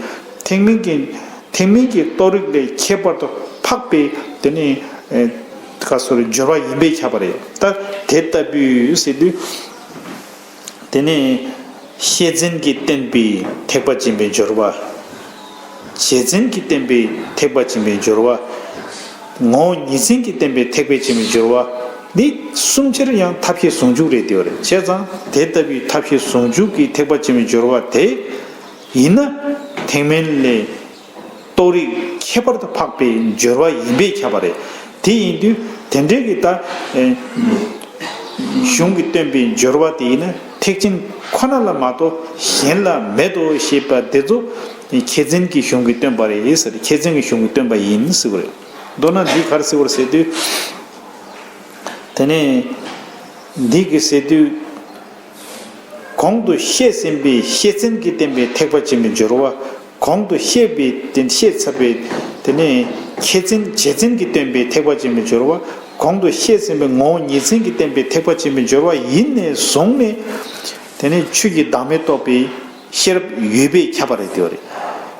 ཐེག་དམན་གྱི་ཐེག་དམན་གྱི་རྟོགས་རིགས་ལས་ཁྱད་པར་དུ་འཕགས་པའི་དེ་ནི་ཨེ་ག་སོ་རེ་སྦྱོར་བ་ཡིན་པས་ཁྱབ་པ་རེད། ད་དེ་ལྟ་བུའི་ཟེར་དུས། དེ་ནས་བཤད་བྱེད་ཀྱིས་བསྟན་པའི་ཐེག་པ་ཆེན་པོའི་སྦྱོར་བ། བྱེད་བྱེད་ཀྱིས་བསྟན་པའི་ཐེག་པ་ཆེན་པོའི་སྦྱོར་བ། ངོ་བོ་ཉིད་མཚན་གྱིས་བསྟན་པའི་ཐེག་པ་ཆེན་པོའི་སྦྱོར་བ། འདི་གསུམ་ཆར་ཡང་ཐབས་ཤེས་ཟུང་འཇུག་རེད་དེ་བ་རེད། བྱས་ཙང་དེ་ལྟ་བུའི་ཐབས་ཤེས་ཟུང་འཇུག་གི་ཐེག་པ་ཆེན་པོའི་སྦྱོར་བ་དེ་ཡིན་ན་ཐེག་དམན་ལས། རྟོགས་རིགས་ཁྱད་པར་དུ་འཕགས་པའི་སྦྱོར་བ་ཡིན་པས་ཁྱབ་པ་རེད། དེ་ཡིན་དུས་དེ་འདྲའི་གི་ད་ཨེ་གཞུང་གིས་སྟོན་པའི་སྦྱོར་བ་དེ་ཡིན་ན་ཐེག་ཆེན་ཁོ་ན་ལ་མ་གཏོགས་གཞན་ལ་མེད་དོ་ཞེས་པ་དེ་ཚོ་མཁས་བཙུན་གྱི་གཞུང་གིས་སྟོན་པ་རེད་ཟེར། མཁས་བཙུན་གྱི་གཞུང་གིས་སྟོན་པ་ཡིན་ཟེར་བ་རེད། མདོར་ན་འདི་ག་རེ་ཟེར་བ་རེད་ཟེར་དུས། དེ་ནས་འདི་གི་ཟེར་དུས། གོང་དུ་བཤད་ཟིན་པའི་བཤད་བྱེད་ཀྱིས་བསྟན་པའི་ཐེག་པ་ཆེན་པོའི་སྦྱོར་བ། གོང་དུ་བཤད་པའི་དེ་བཤད་ཚར་བའི་དེ་ནས་མཁས་བཙུན་བྱེད་བྱེད་ཀྱིས་བསྟན་པའི་ཐེག་པ་ཆེན་པོའི་སྦྱོར་བ། གོང་དུ་བཤད་ཟིན་པའི་ངོ་བོ་ཉིད་མཚན་གྱིས་བསྟན་པའི་ཐེག་པ་ཆེན་པོའི་སྦྱོར་བ་ཡིན་ནས་བཟུང་ནས། དེ་ནས་ཆོས་ཀྱི་བདག་མེད་རྟོགས་པའི་ཤེས་རབ་ཡོད་པས་ཁྱབ་པ་རེད་དེ་བ་རེད།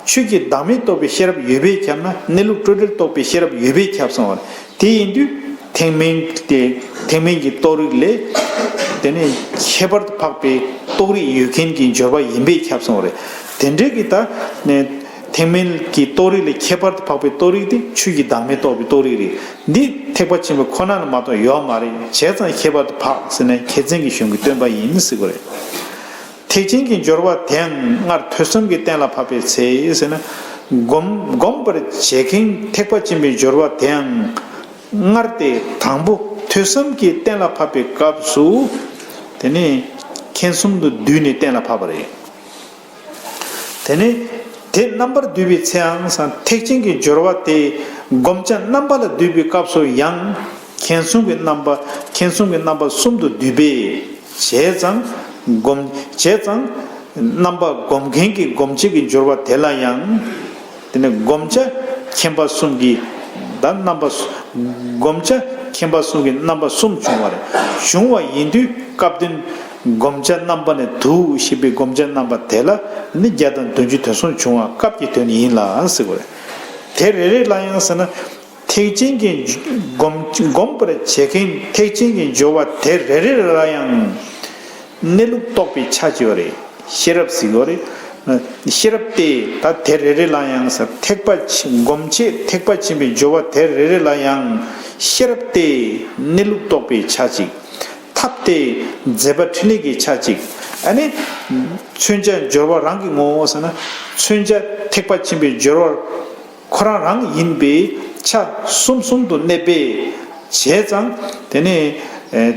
ཆོས་ཀྱི་བདག་མེད་རྟོགས་པའི་ཤེས་རབ་ཡོད་པས་ཁྱབ་ན་གནས་ལུགས་སྤྲོས་བྲལ་རྟོགས་པའི་ཤེས་རབ་ཡོད་པས་ཁྱབ་སོང་བ་རེད། དེ་ཡིན་དུས་ཐེག་དམན་དེ་ཐེག་དམན་གྱི་རྟོགས་རིགས་ལས་དེ་ནས་ཁྱད་པར་དུ་འཕགས་པའི་རྟོགས་རིགས་ཡོད་མཁན་གྱི་སྦྱོར་བ་ཡིན་པས་ཁྱབ་སོང་བ་རེད། དེ་འདྲའི་གི་ད་ནས་ཐེག་དམན་གྱི་རྟོགས་རིགས་ལས་ཁྱད་པར་དུ་འཕགས་པའི་རྟོགས་རིགས་དེ་ཆོས་ཀྱི་བདག་མེད་རྟོགས་པའི་རྟོགས་རིགས་རེད། འདི་ཐེག་པ་ཆེན་པོ་ཁོ་ན་ལ་མ་གཏོགས་ཡོད་མ་རེད། བྱས་ཙང་ཁྱད་པར་དུ་འཕགས་ཟེར་ནས་མཁས་བཙུན་གྱི་གཞུང་གིས་སྟོན་པ་ཡིན་ཟེར་གི་རེད། ཐེག་ཆེན་གྱི་སྦྱོར་བ་དེའང་སྔར་ཐོས་བསམ་གྱིས་གཏན་ལ་ཕབ་པའི་ཚེ་ཟེར་ན། སྒོམ་སྒོམ་པར་བྱེད་མཁན་ཐེག་པ་ཆེན་པོའི་སྦྱོར་བ་དེའང་སྔར་དེ་དང་པོ་ཐོས་བསམ་གྱིས་གཏན་ལ་ཕབ་པའི་སྐབས་སུ་དེ་ནས་མཁྱེན་གསུམ་དུ་བསྡུས་ནས་གཏན་ལ་ཕབ་པ་རེད། དེ་ནས་དེ་རྣམ་པར་བསྡུས་པའི་ཚེའང་ཐེག་ཆེན་གྱི་སྦྱོར་བ་དེ་བསྒོམ་བྱ་རྣམ་པ་ལ་བསྡུས་པའི་སྐབས་སུ་ཡང་མཁྱེན་གསུམ་གྱི་རྣམ་པ་མཁྱེན་གསུམ་གྱི་རྣམ་པ་གསུམ་དུ་བསྡུས་པས། བྱས་ཙང་སྒོམ་བྱས་ཙང་རྣམ་པ་སྒོམ་མཁན་གྱི་སྒོམ་བྱེད་ཀྱི་སྦྱོར་བ་དེ་ལ་ཡང་དེ་ནས་བསྒོམ་བྱ་མཁྱེན་པ་གསུམ་གྱི་ད་རྣམ་པ་སུ་བསྒོམ་བྱ་མཁྱེན་པ་གསུམ་གྱི་རྣམ་པ་གསུམ་བྱུང་བ་རེད། བྱུང་བ་ཡིན་དུས་སྐབས་དོན་བསྒོམ་བྱ་རྣམ་པ་ནས་དུ་ཞེས་པའི་བསྒོམ་བྱ་རྣམ་པ་དེ་ལ་ནི་བརྒྱ་དང་བདུན་ཅུ་དོན་གསུམ་བྱུང་བ་སྐབས་ཀྱི་དོན་ཡིན་ལ་ཟེར་བ་རེད། དེ་རེ་རེ་ལ་ཡང་ཟེར་ན། ཐེག་ཆེན་གྱི་སྒོམ་སྒོམ་པར་བྱེད་མཁན་ཐེག་ཆེན་གྱི་སྦྱོར་བ་དེ་རེ་རེ་ལ་ཡང་གནས་ལུགས་རྟོགས་པའི་ཆ་ཅིག་ཡོད་རེད། ཤེས་རབ་ཟེར་གྱི་ཡོད་རེད། ཤེས་རབ་སྟེ་ད་དེ་རེ་རེ་ལ་ཡང་ཟེར་ཐེག་པ་ཆེ་སྒོམ་བྱེད་ཐེག་པ་ཆེན་པོའི་སྦྱོར་བ་དེ་རེ་རེ་ལ་ཡང་ཤེས་རབ་སྟེ་གནས་ལུགས་རྟོགས་པའི་ཆ་ཅིག་ཐབས་ཏེ་མཛད་པ་འཕྲིན་ལས་ཀྱི་ཆ་གཅིག་ཨ་ནི། མཚོན་བྱ་སྦྱོར་བ་རང་གི་ངོ་བོ་ཟེར་ན། མཚོན་བྱ་ཐེག་པ་ཆེན་པོའི་སྦྱོར་བ་ཁོ་རང་རང་ཡིན་པའི་ཆ་གསུམ་གསུམ་དུ་གནས་པས་བྱས་ཙང་དེ་ནི་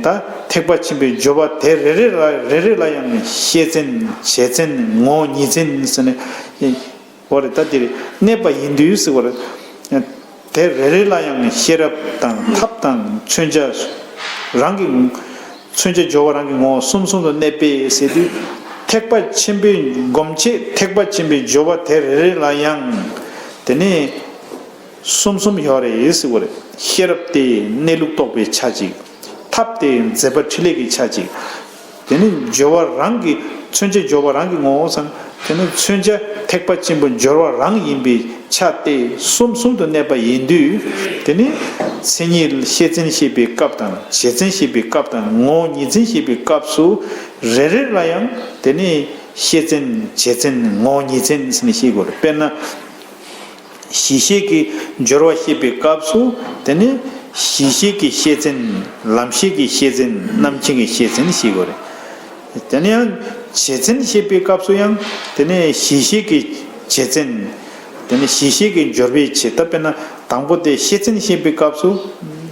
ད་ཐེག་པ་ཆེན་པོའི་སྦྱོར་བ་དེ་རེ་རེ་ལ་རེ་རེ་ལ་ཡང་ཤེས་བྱེད་བྱེད་བྱེད་ངོ་བོ་ཉིད་བྱེད་ཟེར་ནས། འོ་རེད། ད་འདིར་གནས་པ་ཡིན་དུས་ཟེར་བ་རེད། དེ་རེ་རེ་ལ་ཡང་ཤེས་རབ་དང་ཐབས་དང་མཚོན་བྱ་རང་གི་མཚོན་བྱ་སྦྱོར་བ་རང་གི་ངོ་བོ་གསུམ་གསུམ་དུ་གནས་པས་ཟེར་དུས། ཐེག་པ་ཆེན་པོའི་སྒོམ་བྱེད་ཐེག་པ་ཆེན་པོའི་སྦྱོར་བ་དེ་རེ་རེ་ལ་ཡང་དེ་ནི་གསུམ་གསུམ་ཡོད་རེད་ཟེར་བ་རེད། ཤེས་རབ་དེ་གནས་ལུགས་རྟོགས་པའི་ཆ་གཅིག་ཐབས་དེ་མཛད་པ་འཕྲིན་ལས་ཀྱི་ཆ་གཅིག་དེ་ནི་སྦྱོར་བ་རང་གི་མཚོན་བྱ་སྦྱོར་བ་རང་གི་ངོ་བོ་སམ། དེ་ནི་མཚོན་བྱ་ཐེག་པ་ཆེན་པོ་སྦྱོར་བ་རང་ཡིན་པའི་ཆ་སྟེ་གསུམ་གསུམ་དུ་གནས་པ་ཡིན་དུས། དེ་ནི་མཚན་ཉིད་ཤེས་བྱེད་བཤད་པའི་སྐབས་དང་བྱེད་བྱེད་བཤད་པའི་སྐབས་དང་ངོ་བོ་ཉིད་བྱེད་བཤད་པའི་སྐབས་སུ་རེ་རེ་ལ་ཡང་དེ་ནི་ཤེས་བྱེད་བྱེད་བྱེད་ངོ་བོ་ཉིད་བྱེད་ཟེར་ནས་བཤད་དགོས་རེད། དཔེར་ན། གཞི་ཤེས་ཀྱི་སྦྱོར་བ་བཤད་པའི་སྐབས་སུ་དེ་ནི་གཞི་ཤེས་ཀྱི་ཤེས་བྱེད། ལམ་ཤེས་ཀྱི་ཤེས་བྱེད། རྣམ་མཁྱེན་གྱི་ཤེས་བྱེད་ཞེས་དགོས་རེད། དེ་ནི་ཡང་བྱེད་བྱེད་བཤད་པའི་སྐབས་སུ་ཡང་དེ་ནི་གཞི་ཤེས་ཀྱི་བྱེད་བྱེད། དེ་ནི་གཞི་ཤེས་ཀྱི་སྦྱོར་བའི་ཆེད་དུ་དཔེར་ན་དང་པོ་དེ་ཤེས་བྱེད་བཤད་པའི་སྐབས་སུ།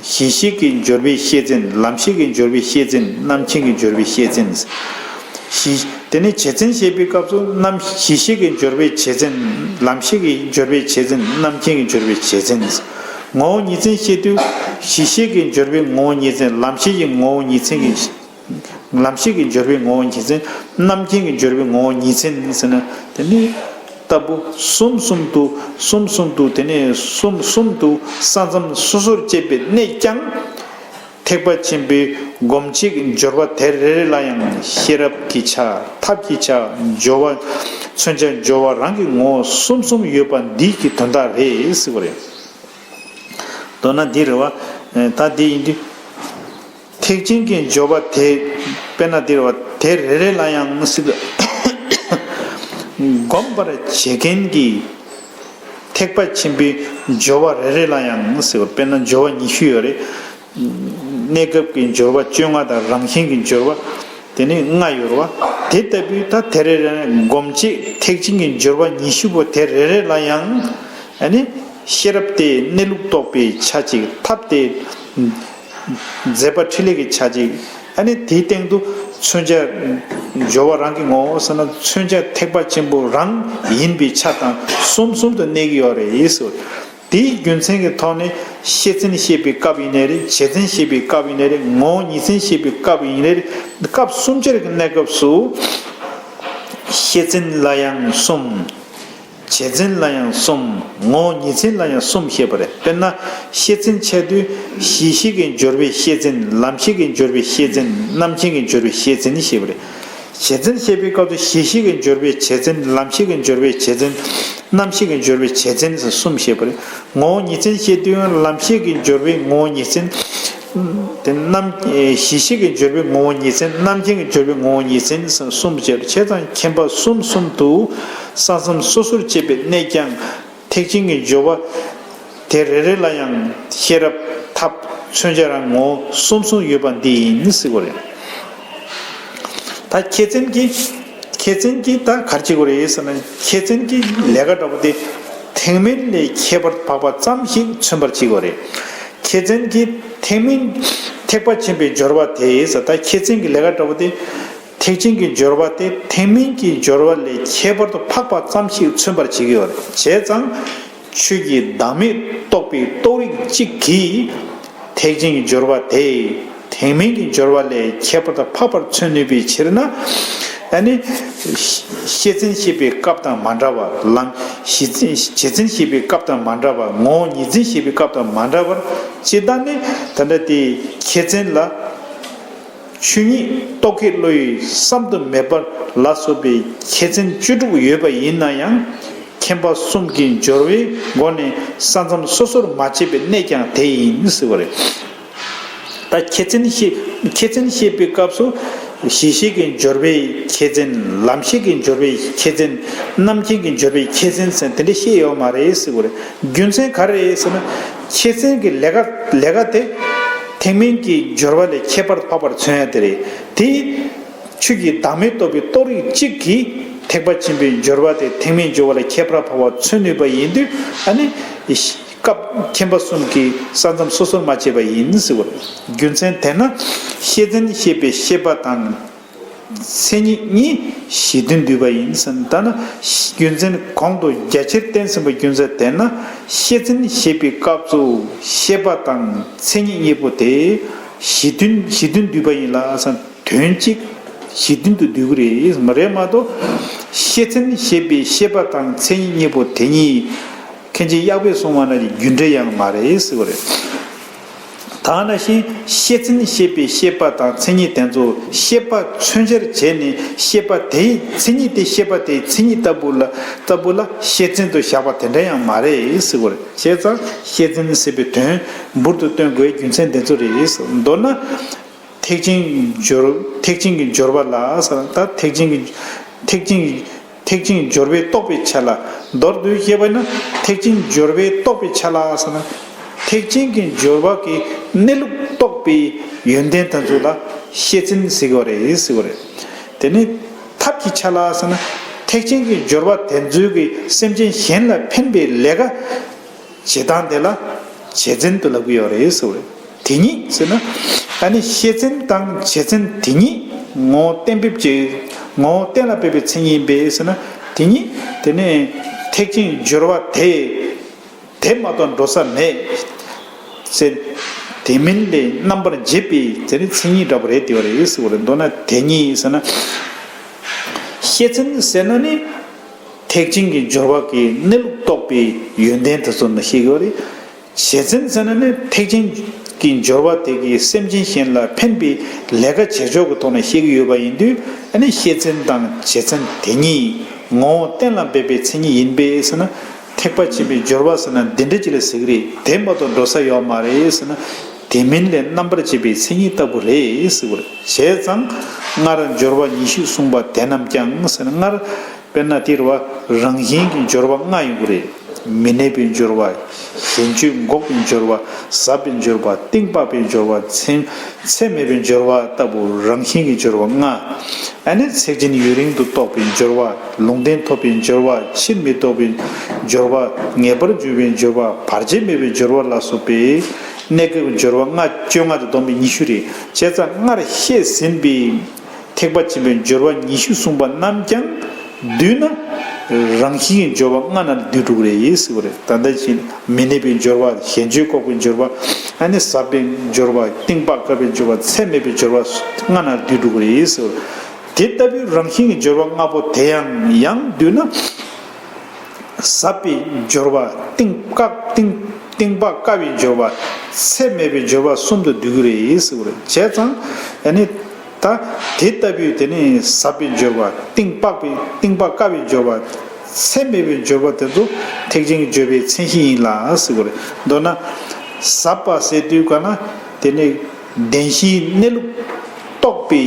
གཞི་ཤེས་ཀྱི་སྦྱོར་བའི་ཤེས་ཅན། ལམ་ཤེས་ཀྱི་སྦྱོར་བའི་ཤེས་ཅན། རྣམ་མཁྱེན་གྱི་སྦྱོར་བའི་ཤེས་ཅན། གཞི། དེ་ནས་བྱེད་ཅན་ཞེས་པའི་སྐབས་སུ་རྣམ། གཞི་ཤེས་ཀྱི་སྦྱོར་བའི་བྱེད་ཅན། ལམ་ཤེས་ཀྱི་སྦྱོར་བའི་བྱེད་ཅན། རྣམ་མཁྱེན་གྱི་སྦྱོར་བའི་བྱེད་ཅན། ངོ་བོ་ཉིད་ཅན་བཤད་དུས་གཞི་ཤེས་ཀྱི་སྦྱོར་བའི་ངོ་བོ་ཉིད་ཅན། ལམ་ཤེས་ཀྱི་ངོ་བོ་ཉིད་ཅན་གྱི། ལམ་ཤེས་ཀྱི་སྦྱོར་བའི་ངོ་བོ་ཉིད་ཅན། རྣམ་མཁྱེན་གྱི་སྦྱོར་བའི་ངོ་བོ་ཉིད་ཅན་ཟེར་ན། དེ་ནི་ལྟ་བུ་གསུམ་གསུམ་དུ། གསུམ་གསུམ་དུ། དེ་ནས་གསུམ་གསུམ་དུ་ས་མཚམས་སོ་སོར་བཅད་པའི་གནད་ཀྱང་། ཐེག་པ་ཆེན་པོའི་སྒོམ་བྱེད་ཀྱི་སྦྱོར་བ་དེ་རེ་རེ་ལ་ཡང་ཤེས་རབ་ཀྱི་ཆ། ཐབས་ཀྱི་ཆ། སྦྱོར་བ། མཚོན་བྱ་སྦྱོར་བ་རང་གི་ངོ་བོ་གསུམ་གསུམ་ཡོད་པ་འདི་གི་དོན་དག་རེད་ཟེར་བ་རེད། མདོར་ན་འདི་རེད་བ། ད་འདི་ཡིན་དུས། ཐེག་ཆེན་གྱི་སྦྱོར་བ་དེ། དཔེར་ན་འདི་རེད་བ། དེ་རེ་རེ་ལ་ཡང་ཟེར། སྒོམ་པར་བྱེད་མཁན་གྱི་ཐེག་པ་ཆེན་པོའི་སྦྱོར་བ་རེ་རེ་ལ་ཡང་ཟེར། དཔེར་ན་སྦྱོར་བ་ཉི་ཤུ་ཡོད་རེད། གནས་སྐབས་ཀྱི་སྦྱོར་བ་བཅོ་ལྔ་དང་རང་བཞིན་གྱི་སྦྱོར་བ། དེ་ནི་ལྔ་ཡོད་རེད་བ། དེ་ལྟ་བུའི་ད་དེ་རེ་རེ་ལ་སྒོམ་བྱེད་ཐེག་ཆེན་གྱི་སྦྱོར་བ་ཉི་ཤུ་པོ་དེ་རེ་རེ་ལ་ཡང་། ཨ་ནི་ཤེས་རབ་དེ་གནས་ལུགས་རྟོགས་པའི་ཆ་གཅིག། ཐབས་དེ་མཛད་པ་འཕྲིན་ལས་ཀྱི་ཆ་གཅིག། ཨ་ནི་དེའི་སྟེང་དུ་མཚོན་བྱ། སྦྱོར་བ་རང་གི་ངོ་བོ་ཟེར་ན་མཚོན་བྱ་ཐེག་པ་ཆེན་པོ་རང་ཡིན་པའི་ཆ་དང་གསུམ་གསུམ་དུ་གནས་ཀྱི་ཡོད་རེད་ཟེར། དེའི་རྒྱུ་མཚན་གྱི་ཐོག་ནས་ཤེས་ཚན་བཤད་པའི་སྐབས་ཡིན་ནའི་རེད། བྱེད་ཚན་བཤད་པའི་སྐབས་ཡིན་ནའི་རེད། ངོ་བོ་ཉིད་ཚན་བཤད་པའི་སྐབས་ཡིན་ནའི་རེད། སྐབས་གསུམ་ཆར་གྱི་གནས་སྐབས་སུ་ཤེས་ཚན་ལ་ཡང་གསུམ། བྱེད་ཚན་ལ་ཡང་གསུམ། ངོ་བོ་ཉིད་ཚན་ལ་ཡང་གསུམ་བཤད་པ་རེད། དཔེར་ན་ཤེས་ཚན་འཆད་དུས་གཞི་ཤེས་ཀྱི་སྦྱོར་བའི་ཤེས་ཚན། ལམ་ཤེས་ཀྱི་སྦྱོར་བའི་ཤེས་ཚན། རྣམ་མཁྱེན་གྱི་སྦྱོར་བའི་ཤེས་ཚན་བཤད་པ་རེད། བྱེད་ཚན་བཤད་པའི་སྐབས་སུ་གཞི་ཤེས་ཀྱི་སྦྱོར་བའི་བྱེད་ཚན། ལམ་ཤེས་ཀྱི་སྦྱོར་བའི་བྱེད་ཚན། རྣམ་ཤེས་ཀྱི་སྦྱོར་བའི་བྱེད་ཚན་ཟེར་གསུམ་བཤད་པ་རེད། ངོ་བོ་ཉིད་ཚན་བཤད་དུས་ཡང་ལམ་ཤེས་ཀྱི་སྦྱོར་བའི་ངོ་བོ་ཉིད་ཚན། དེ་རྣམ། གཞི་ཤེས་ཀྱི་སྦྱོར་བའི་ངོ་བོ་ཉིད་ཚན། རྣམ་མཁྱེན་གྱི་སྦྱོར་བའི་ངོ་བོ་ཉིད་ཚན་ཟེར་གསུམ་བཤད་པ་རེད། བྱས་ཙང་མཁྱེན་པ་གསུམ་གསུམ་དུ་ས་མཚམས་སོ་སོར་བཅད་པའི་གནད་ཀྱང་། ཐེག་ཆེན་གྱི་སྦྱོར་བ་དེ་རེ་རེ་ལ་ཡང་ཤེས་རབ། ཐབས། མཚོན་བྱ་རང་ངོ་བོ་གསུམ་གསུམ་ཡོད་པ་འདི་ཡིན་ཟེར་གོ་རེད། ད་ཁྱད་ཚན་གྱི། ཁྱད་ཚན་གྱི་ད་ག་རེ་བྱེད་དགོས་རེད་ཟེར་ན། ཁྱད་ཚན་གྱི་ལས་ཀ་འདྲ་པོ་དེ་ཐེག་དམན་ལས་ཁྱད་པར་དུ་འཕགས་པ་ཙམ་ཞིག་མཚོན་པར་བྱེད་དགོས་རེད། ཁྱད་ཚན་གྱི་ཐེག་དམན། ཐེག་པ་ཆེན་པོའི་སྦྱོར་བ་དེ་ཟེར། ད་ཁྱད་ཚན་གྱི་ལས་ཀ་འདྲ་པོ་དེ། ཐེག་ཆེན་གྱི་སྦྱོར་བ་དེ་ཐེག་དམན་གྱི་སྦྱོར་བ་ལས་ཁྱད་པར་དུ་འཕགས་པ་ཙམ་ཞིག་མཚོན་པར་བྱེད་ཀྱི་ཡོད་རེད། བྱས་ཙང་ཆོས་ཀྱི་བདག་མེད་རྟོགས་པའི་རྟོགས་རིགས་གཅིག་གིས་ཐེག་ཆེན་གྱི་སྦྱོར་བ་དེ་ཐེག་དམན་གྱི་སྦྱོར་བ་ལས་ཁྱད་པར་དུ་འཕགས་པར་མཚོན་ནུས་པའི་ཕྱིར་ན། ཨ་ནི་ཤེས་ཚན་བཤད་པའི་སྐབས་དང་མ་འདྲ་བར། ལམ། གཞི་ཚན། བྱེད་ཚན་བཤད་པའི་སྐབས་དང་མ་འདྲ་བར། ངོ་བོ་ཉིད་ཚན་བཤད་པའི་སྐབས་དང་མ་འདྲ་བར། ཇི་ལྟར་ནི་ད་ལྟ་དེ་ཁྱད་ཚན་ལ། ཆོས་ཉིད་རྟོག་གེའི་བློ་ཡིས་བསམ་དུ་མེད་པར་ལ་སོགས་པའི་ཁྱད་ཚན་བཅུ་དྲུག་ཡོད་པ་ཡིན་ན་ཡང་། མཁྱེན་པ་གསུམ་གྱི་སྦྱོར་བའི་སྒོ་ནས་ས་མཚམས་སོ་སོར་མ་ཕྱེ་བའི་གནད་ཀྱང་དེ་ཡིན་ཟེར་བ་རེད། ད་ཁྱད་ཚན་བཤད། ཁྱད་ཚན་བཤད་པའི་སྐབས་སུ་གཞི་ཤེས་ཀྱི་སྦྱོར་བའི་ཁྱད་ཚན། ལམ་ཤེས་ཀྱི་སྦྱོར་བའི་ཁྱད་ཚན། རྣམ་མཁྱེན་གྱི་སྦྱོར་བའི་ཁྱད་ཚན་ཟེར་དེ་འདྲ་བཤད་ཡོད་མ་རེད་ཟེར་བ་རེད། རྒྱུ་མཚན་ག་རེ་རེད་ཟེར་ན། ཁྱད་ཚན་གྱི་ལས་ཀ། ལས་ཀ་དེ་ཐེག་དམན་གྱི་སྦྱོར་བ་ལས་ཁྱད་པར་དུ་འཕགས་པར་མཚོན་ཡ་དེ་རེད། དེ་ཆོས་ཀྱི་བདག་མེད་རྟོགས་པའི་རྟོགས་རིགས་གཅིག་གིས་ཐེག་པ་ཆེན་པོའི་སྦྱོར་བ་དེ་ཐེག་དམན་སྦྱོར་བ་ལས་ཁྱད་པར་དུ་འཕགས་པར་མཚོན་ནུས་པ་ཡིན་དུས། ཨ་ནི་སྐབས་མཁྱེན་པ་གསུམ་གྱིས་ས་མཚམས་སོ་སོར་མ་ཕྱེ་བ་ཡིན་ཟེར་བ་རེད། རྒྱུ་མཚན་དེས་ན་ཤེས་ཚན་བཤད་པའི་ཤེས་པ་དང་མཚན་ཉིད་གཉིས་གཞི་མཐུན་འདུས་པ་ཡིན་ཟེར། ད་ནི་རྒྱུ་མཚན་གོང་དུ་རྒྱ་ཆེར་བསྟན་ཟིན་པའི་རྒྱུ་མཚན་དེས་ན་ཤེས་ཚན་བཤད་པའི་སྐབས་སུ་ཤེས་པ་དང་མཚན་ཉིད་གཉིས་པོ་དེ་གཞི་མཐུན། གཞི་མཐུན་འདུས་པ་ཡིན་ལ་ཟེར། དོན་གཅིག་གཞི་མཐུན་དུ་འདུས་ཀྱི་རེད་མ་རེད་མ་གཏོགས། ཤེས་ཚན་བཤད་པའི་ཤེས་པ་དང་མཚན་ཉིད་གཉིས་པོ་དེ་གཉིས་མཁན་ཆེན་གཡག་པས་གསུངས་པ་ནང་བཞིན་རྒྱུ་འབྲས་ཡང་མ་རེད་ཟེར་བ་རེད། ད་ནང་བཞིན་ཤེས་ཚན་བཤད་པའི་ཤེས་པ་དང་མཚན་ཉིད་དེ་ཚོ་ཤེས་པ་མཚོན་བྱར་བྱས་ནས་ཤེས་པ་དེའི་མཚན་ཉིད་དེ་ཤེས་པ་དེའི་མཚན་ཉིད་ལྟ་བུ་ལ། ལྟ་བུ་ལ་ཤེས་ཚན་དུ་བཞག་པ་དེ་འདྲ་ཡང་མ་རེད་ཟེར་བ་རེད། བྱས་ཙང་ཤེས་ཚན་ཟེར་བའི་དོན་འབུར་དུ་སྟོན་དགོས་རྒྱུ་མཚན་དེ་ཚོ་རེད། མདོར་ན། ཐེག་ཆེན་སྦྱོར། ཐེག་ཆེན་གྱི་སྦྱོར་བ་ལ་ཟེར། ད་ཐེག་ཆེན་གྱི། ཐེག་ཆེན་གྱི། ཐེག་ཆེན་གྱི་སྦྱོར་བས་རྟོགས་པའི་ཆ་ལ། མདོར་བསྡུས་བཤད་པ་ན་ཐེག་ཆེན་སྦྱོར་བས་རྟོགས་པའི་ཆ་ལ་ཟེར་ན། ཐེག་ཆེན་གྱི་སྦྱོར་བ་གི་གནས་ལུགས་རྟོགས་པའི་ཡོན་ཏན་དེ་ཚོ་ལ་ཤེས་ཚན་ཟེར་གྱི་ཡོད་རེད་ཟེར་གྱི་ཡོད་རེད། དེ་ནས་ཐབས་ཀྱི་ཆ་ལ་ཟེར་ན། ཐེག་ཆེན་གྱི་སྦྱོར་བ་དེ་ཚོའི་གི་སེམས་ཅན་གཞན་ལ་ཕན་པའི་ལས་ཀ་བྱེད་སྟངས་དེ་ལ་བྱེད་ཚན་དུ་ལབ་ཀྱི་ཡོད་རེད་ཟེར་གྱི་ཡོད་རེད། དེ་ཉིད་ཟེར་ན། ཨ་ནི་ཤེས་ཚན་དང་བྱེད་ཚན་དེ་ཉིད་ངོ་བོ་གཏན་འབེབས་ཀྱི་ངོ་བོ་གཏན་ལ་འབེབས་པའི་མཚན་ཉིད་ཡིན་པས་ཟེར་ན། དེ་ཉིད་དེ་ནི་ཐེག་ཆེན་སྦྱོར་བ་དེ། དེ་མ་གཏོགས་འགྲོ་ས་མེད་ཟེར། དེ་མིན་ལས་རྣམ་པར་འབྱེད་པའི་དེ་ནི་མཚན་ཉིད་འདྲ་པོ་རེད་དེ་བ་རེད་ཟེར་བ་རེད། མདོར་ན་དེ་ཉིད་ཟེར་ན། ཤེས་ཚན་ཟེར་ན་ནི་ཐེག་ཆེན་གྱི་སྦྱོར་བ་གི་གནས་ལུགས་རྟོགས་པའི་ཡོན་ཏན་དེ་ཚོ་ནི་ཤེས་དགོས་རེད། བྱེད་ཚན་ཟེར་ན་ནི་ཐེག་ཆེན་གྱི་སྦྱོར་བ་དེ་གིས་སེམས་ཅན་གཞན་ལ་ཕན་པའི་ལས་ཀ་བྱེད་ཕྱོགས་ཀྱི་ཐོག་ནས་ཤེས་ཀྱི་ཡོད་པ་ཡིན་དུས། ཨ་ནི་ཤེས་ཚན་དང་བྱེད་ཚན་དེ་ཉིད་ངོ་བོ་གཏན་ལ་འབེབས་པའི་མཚན་ཉིད་ཡིན་པས་ཟེར་ན། ཐེག་པ་ཆེན་པོའི་སྦྱོར་བ་ཟེར་ན་འདི་འདྲ་ཅིག་ལ་ཟེར་གྱི་རེད། དེ་མ་གཏོགས་འགྲོ་ས་ཡོད་མ་རེད་ཟེར་ན། དེ་མིན་ལས་རྣམ་པར་འབྱེད་པའི་མཚན་ཉིད་ལྟ་བུ་རེད་ཟེར་བ་རེད། བྱས་ཙང་སྔར་སྦྱོར་བ་ཉི་ཤུ་གསུངས་པ་དེ་རྣམས་ཀྱང་ཟེར་ན། སྔར་དཔེར་ན་དེ་རུ་བ་རང་བཞིན་གྱི་སྦྱོར་བ་ལྔ་ཡོང་གི་རེད། མི་གནས་པའི་སྦྱོར་བ། ཞེན་སྤྱོད་འགོག་པའི་སྦྱོར་བ། ཟབ་པའི་སྦྱོར་བ། གཏིང་དཔག་པའི་སྦྱོར་བ། ཚད་ཚད་མེད་པའི་སྦྱོར་བ་ལྟ་བུ་རང་བཞིན་གྱི་སྦྱོར་བ་ལྔ། ཨ་ནི་ཚེགས་ཆེན་ཡུན་རིང་དུ་རྟོགས་པའི་སྦྱོར་བ། ལུང་བསྟན་ཐོབ་པའི་སྦྱོར་བ། ཕྱིར་མི་ལྡོག་པའི་སྦྱོར་བ། ངེས་པར་འབྱུང་བའི་སྦྱོར་བ། བར་ཆད་མེད་པའི་སྦྱོར་བ་ལ་སོགས་པའི་གནས་སྐབས་སྦྱོར་བ་ལྔ། བཅོ་ལྔ་དང་བསྡོམས་པས་ཉི་ཤུ་རེད། བྱས་ཙང་སྔར་བཤད་ཟིན་པའི་ཐེག་པ་ཆེན་པོའི་སྦྱོར་བ་ཉི་ཤུ་གསུངས་པ་རྣམས་ཀྱང་བསྡུས་ན་རང་བཞིན་གྱི་སྦྱོར་བ་ལྔ་ནང་བསྡུས་འགྲོ་གི་རེད་ཟེར་བ་རེད། ད་ལྟ་ཕྱིན་མི་གནས་པའི་སྦྱོར་བ། ཞེན་སྤྱོད་འགོག་པའི་སྦྱོར་བ། ཨ་ནི་ཟབ་པའི་སྦྱོར་བ། གཏིང་དཔག་དཀའ་བའི་སྦྱོར་བ། ཚད་མེད་པའི་སྦྱོར་བ་ལྔ་ནང་བསྡུས་འགྲོ་གི་རེད་ཟེར་བ་རེད། དེ་ལྟ་བུའི་རང་བཞིན་གྱི་སྦྱོར་བ་ལྔ་པོ་དེ་ཡང་ཡང་བསྡུས་ན། ཟབ་པའི་སྦྱོར་བ། གཏིང་དཀའ་གཏིང་གཏིང་དཔག་དཀའ་བའི་སྦྱོར་བ། ཚད་མེད་པའི་སྦྱོར་བ་གསུམ་དུ་འདུས་ཀྱི་རེད་ཟེར་བ་རེད། བྱས་ཙང་ཨ་ནི་ད་དེ་ལྟ་བུའི་དེ་ནི་ཟབ་པའི་སྦྱོར་བ། གཏིང་དཔག་པའི་གཏིང་དཔག་དཀའ་བའི་སྦྱོར་བ། ཚད་མེད་པའི་སྦྱོར་བ་དེ་ཚོ་ཐེག་ཆེན་གྱི་སྦྱོར་བའི་མཚན་གཞི་ཡིན་ལ་ཟེར་བ་རེད། མདོར་ན་ཟབ་པ་ཟེར་དུས་ག་ན་དེ་ནི་བདེན་བཞིའི་གནས་ལུགས་རྟོགས་པའི་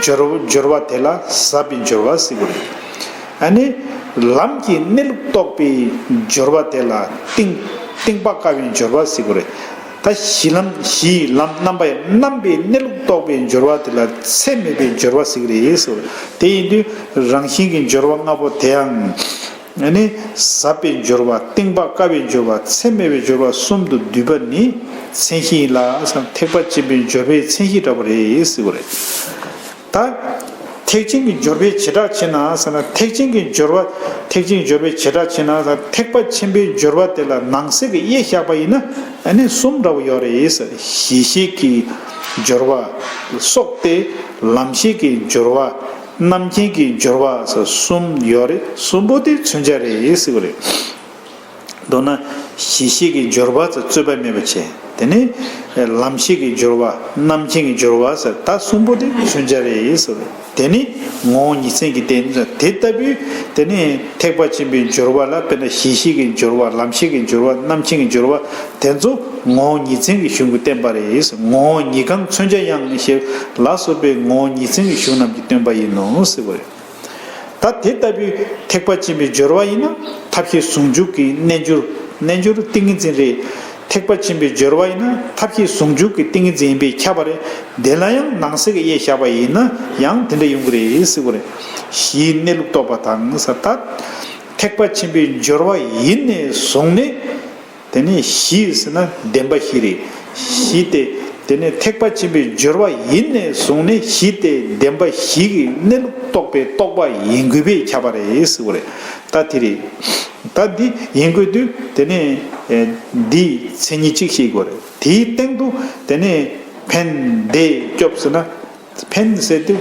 སྦྱོར་སྦྱོར་བ་དེ་ལ་ཟབ་པའི་སྦྱོར་བ་ཟེར་གྱི་རེད། ཨ་ནི་ལམ་གྱི་གནས་ལུགས་རྟོགས་པའི་སྦྱོར་བ་དེ་ལ་གཏིང་གཏིང་དཔག་དཀའ་བའི་སྦྱོར་བ་ཟེར་གྱི་རེད། ད་གཞི་ལམ་གཞིའི་ལམ་རྣམ་པ་ཡང་རྣམ་པའི་གནས་ལུགས་རྟོགས་པའི་སྦྱོར་བ་དེ་ལ་ཚད་མེད་པའི་སྦྱོར་བ་ཟེར་གྱི་རེད་ཟེར་བ་རེད། དེ་ཡིན་དུས་རང་བཞིན་གྱི་སྦྱོར་བ་ལྔ་པོ་དེའང་ཨ་ནི་ཟབ་པའི་སྦྱོར་བ། གཏིང་དཔག་དཀའ་བའི་སྦྱོར་བ། ཚད་མེད་པའི་སྦྱོར་བ་གསུམ་དུ་བསྡུས་པ་ནི་མཚན་གཞི་ཡིན་ལ་ཟེར་ན། ཐེག་པ་ཆེན་པོའི་སྦྱོར་བའི་མཚན་གཞི་འདྲ་པོ་རེད་ཟེར་བ་རེད། ད་ཐེག་ཆེན་གྱི་སྦྱོར་བའི་བྱེ་བྲག་ཕྱེ་ན་ཟེར་ན། ཐེག་ཆེན་གྱི་སྦྱོར་བ། ཐེག་ཆེན་གྱི་སྦྱོར་བའི་བྱེ་བྲག་ཕྱེ་ན་ཟེར་ན། ཐེག་པ་ཆེན་པོའི་སྦྱོར་བ་དེ་ལ་ནང་གསེས་ཀྱི་དབྱེ་བཞག་པ་ཡིན་ན་ཨ་ནི་གསུམ་འདྲ་པོ་ཡོད་རེད་ཟེར། གཞི་ཤེས་ཀྱི་སྦྱོར་བ་སོགས་ཏེ། ལམ་ཤེས་ཀྱི་སྦྱོར་བ། རྣམ་མཁྱེན་གྱི་སྦྱོར་བ་ཟེར་གསུམ་ཡོད་རེད། གསུམ་པོ་དེ་མཚོན་བྱ་རེད་ཟེར་བ་རེད། མདོར་ན་གཞི་ཤེས་ཀྱི་སྦྱོར་བ་ཟེར་རྩོད་པ་མེད་པ་བྱས། དེ་ནས་ལམ་ཤེས་ཀྱི་སྦྱོར་བ། རྣམ་མཁྱེན་གྱི་སྦྱོར་བ་ཟེར། ད་གསུམ་པོ་དེ་མཚོན་བྱ་རེད་ཟེར། དེ་ནི་ངོ་བོ་ཉིད་མཚན་གྱི་རྟེན་ཟེར། དེ་ལྟ་བུའི་དེ་ནི་ཐེག་པ་ཆེན་པོའི་སྦྱོར་བ་ལ་དཔེར་ན་གཞི་ཤེས་ཀྱི་སྦྱོར་བ། ལམ་ཤེས་ཀྱི་སྦྱོར་བ། རྣམ་མཁྱེན་གྱི་སྦྱོར་བ་དེ་ཚོ་ངོ་བོ་ཉིད་མཚན་གྱི་གཞུང་གིས་བསྟན་པ་རེད། ངོ་བོ་ཉིད་གང་མཚོན་བྱ་ཡང་ཞེས་ལ་སོགས་པའི་ངོ་བོ་ཉིད་མཚན་གྱི་གཞུང་རྣམས་ཀྱིས་སྟོན་པ་ཡིན་ནོ་ཟེར་བ་རེད། ད་དེ་ལྟ་བུའི་ཐེག་པ་ཆེན་པོའི་སྦྱོར་བ་ཡིན་ན་ཐབས་ཤེས་ཟུང་འཇུག་གི་རྣལ་འབྱོར། རྣལ་འབྱོར་ཏིང་ངེ་འཛིན་རེད། ཐེག་པ་ཆེན་པོའི་སྦྱོར་བ་ཡིན་ན་ཐབས་ཤེས་ཟུང་འཇུག་གི་ཏིང་ངེ་འཛིན་ཡིན་པས་ཁྱབ་པ་རེད། དེ་ལ་ཡང་ནང་གསེས་ཀྱི་དབྱེ་བཞག་པ་ཡིན་ན་ཡང་དེ་འདྲ་ཡོང་གི་རེད་ཟེར་བ་རེད། གཞིའི་གནས་ལུགས་རྟོགས་པ་དང་ཟེར། ད་ཐེག་པ་ཆེན་པོའི་སྦྱོར་བ་ཡིན་ནས་བཟུང་ནས། དེ་ནས་གཞི་ཟེར་ན་བདེན་པ་བཞི་རེད། གཞི་དེ་དེ་ནས་ཐེག་པ་ཆེན་པོའི་སྦྱོར་བ་ཡིན་ནས་བཟུང་ནས་གཞི་དེ་བདེན་པ་བཞི་གི་གནས་ལུགས་རྟོགས་པའི་རྟོགས་པ་ཡིན་དགོས་པས་ཁྱབ་པ་རེད་ཟེར་བ་རེད། ད་དེ་རེད། ད་འདི་ཡིན་དགོས་དུས་དེ་ནས་ཨེ་འདིའི་མཚན་ཉིད་གཅིག་ཤེས་དགོས་རེད། དེའི་སྟེང་དུ་དེ་ནས་ཕན་བདེ་སྐྱོབ་ཟེར་ན། ཕན་ཟེར་དུས་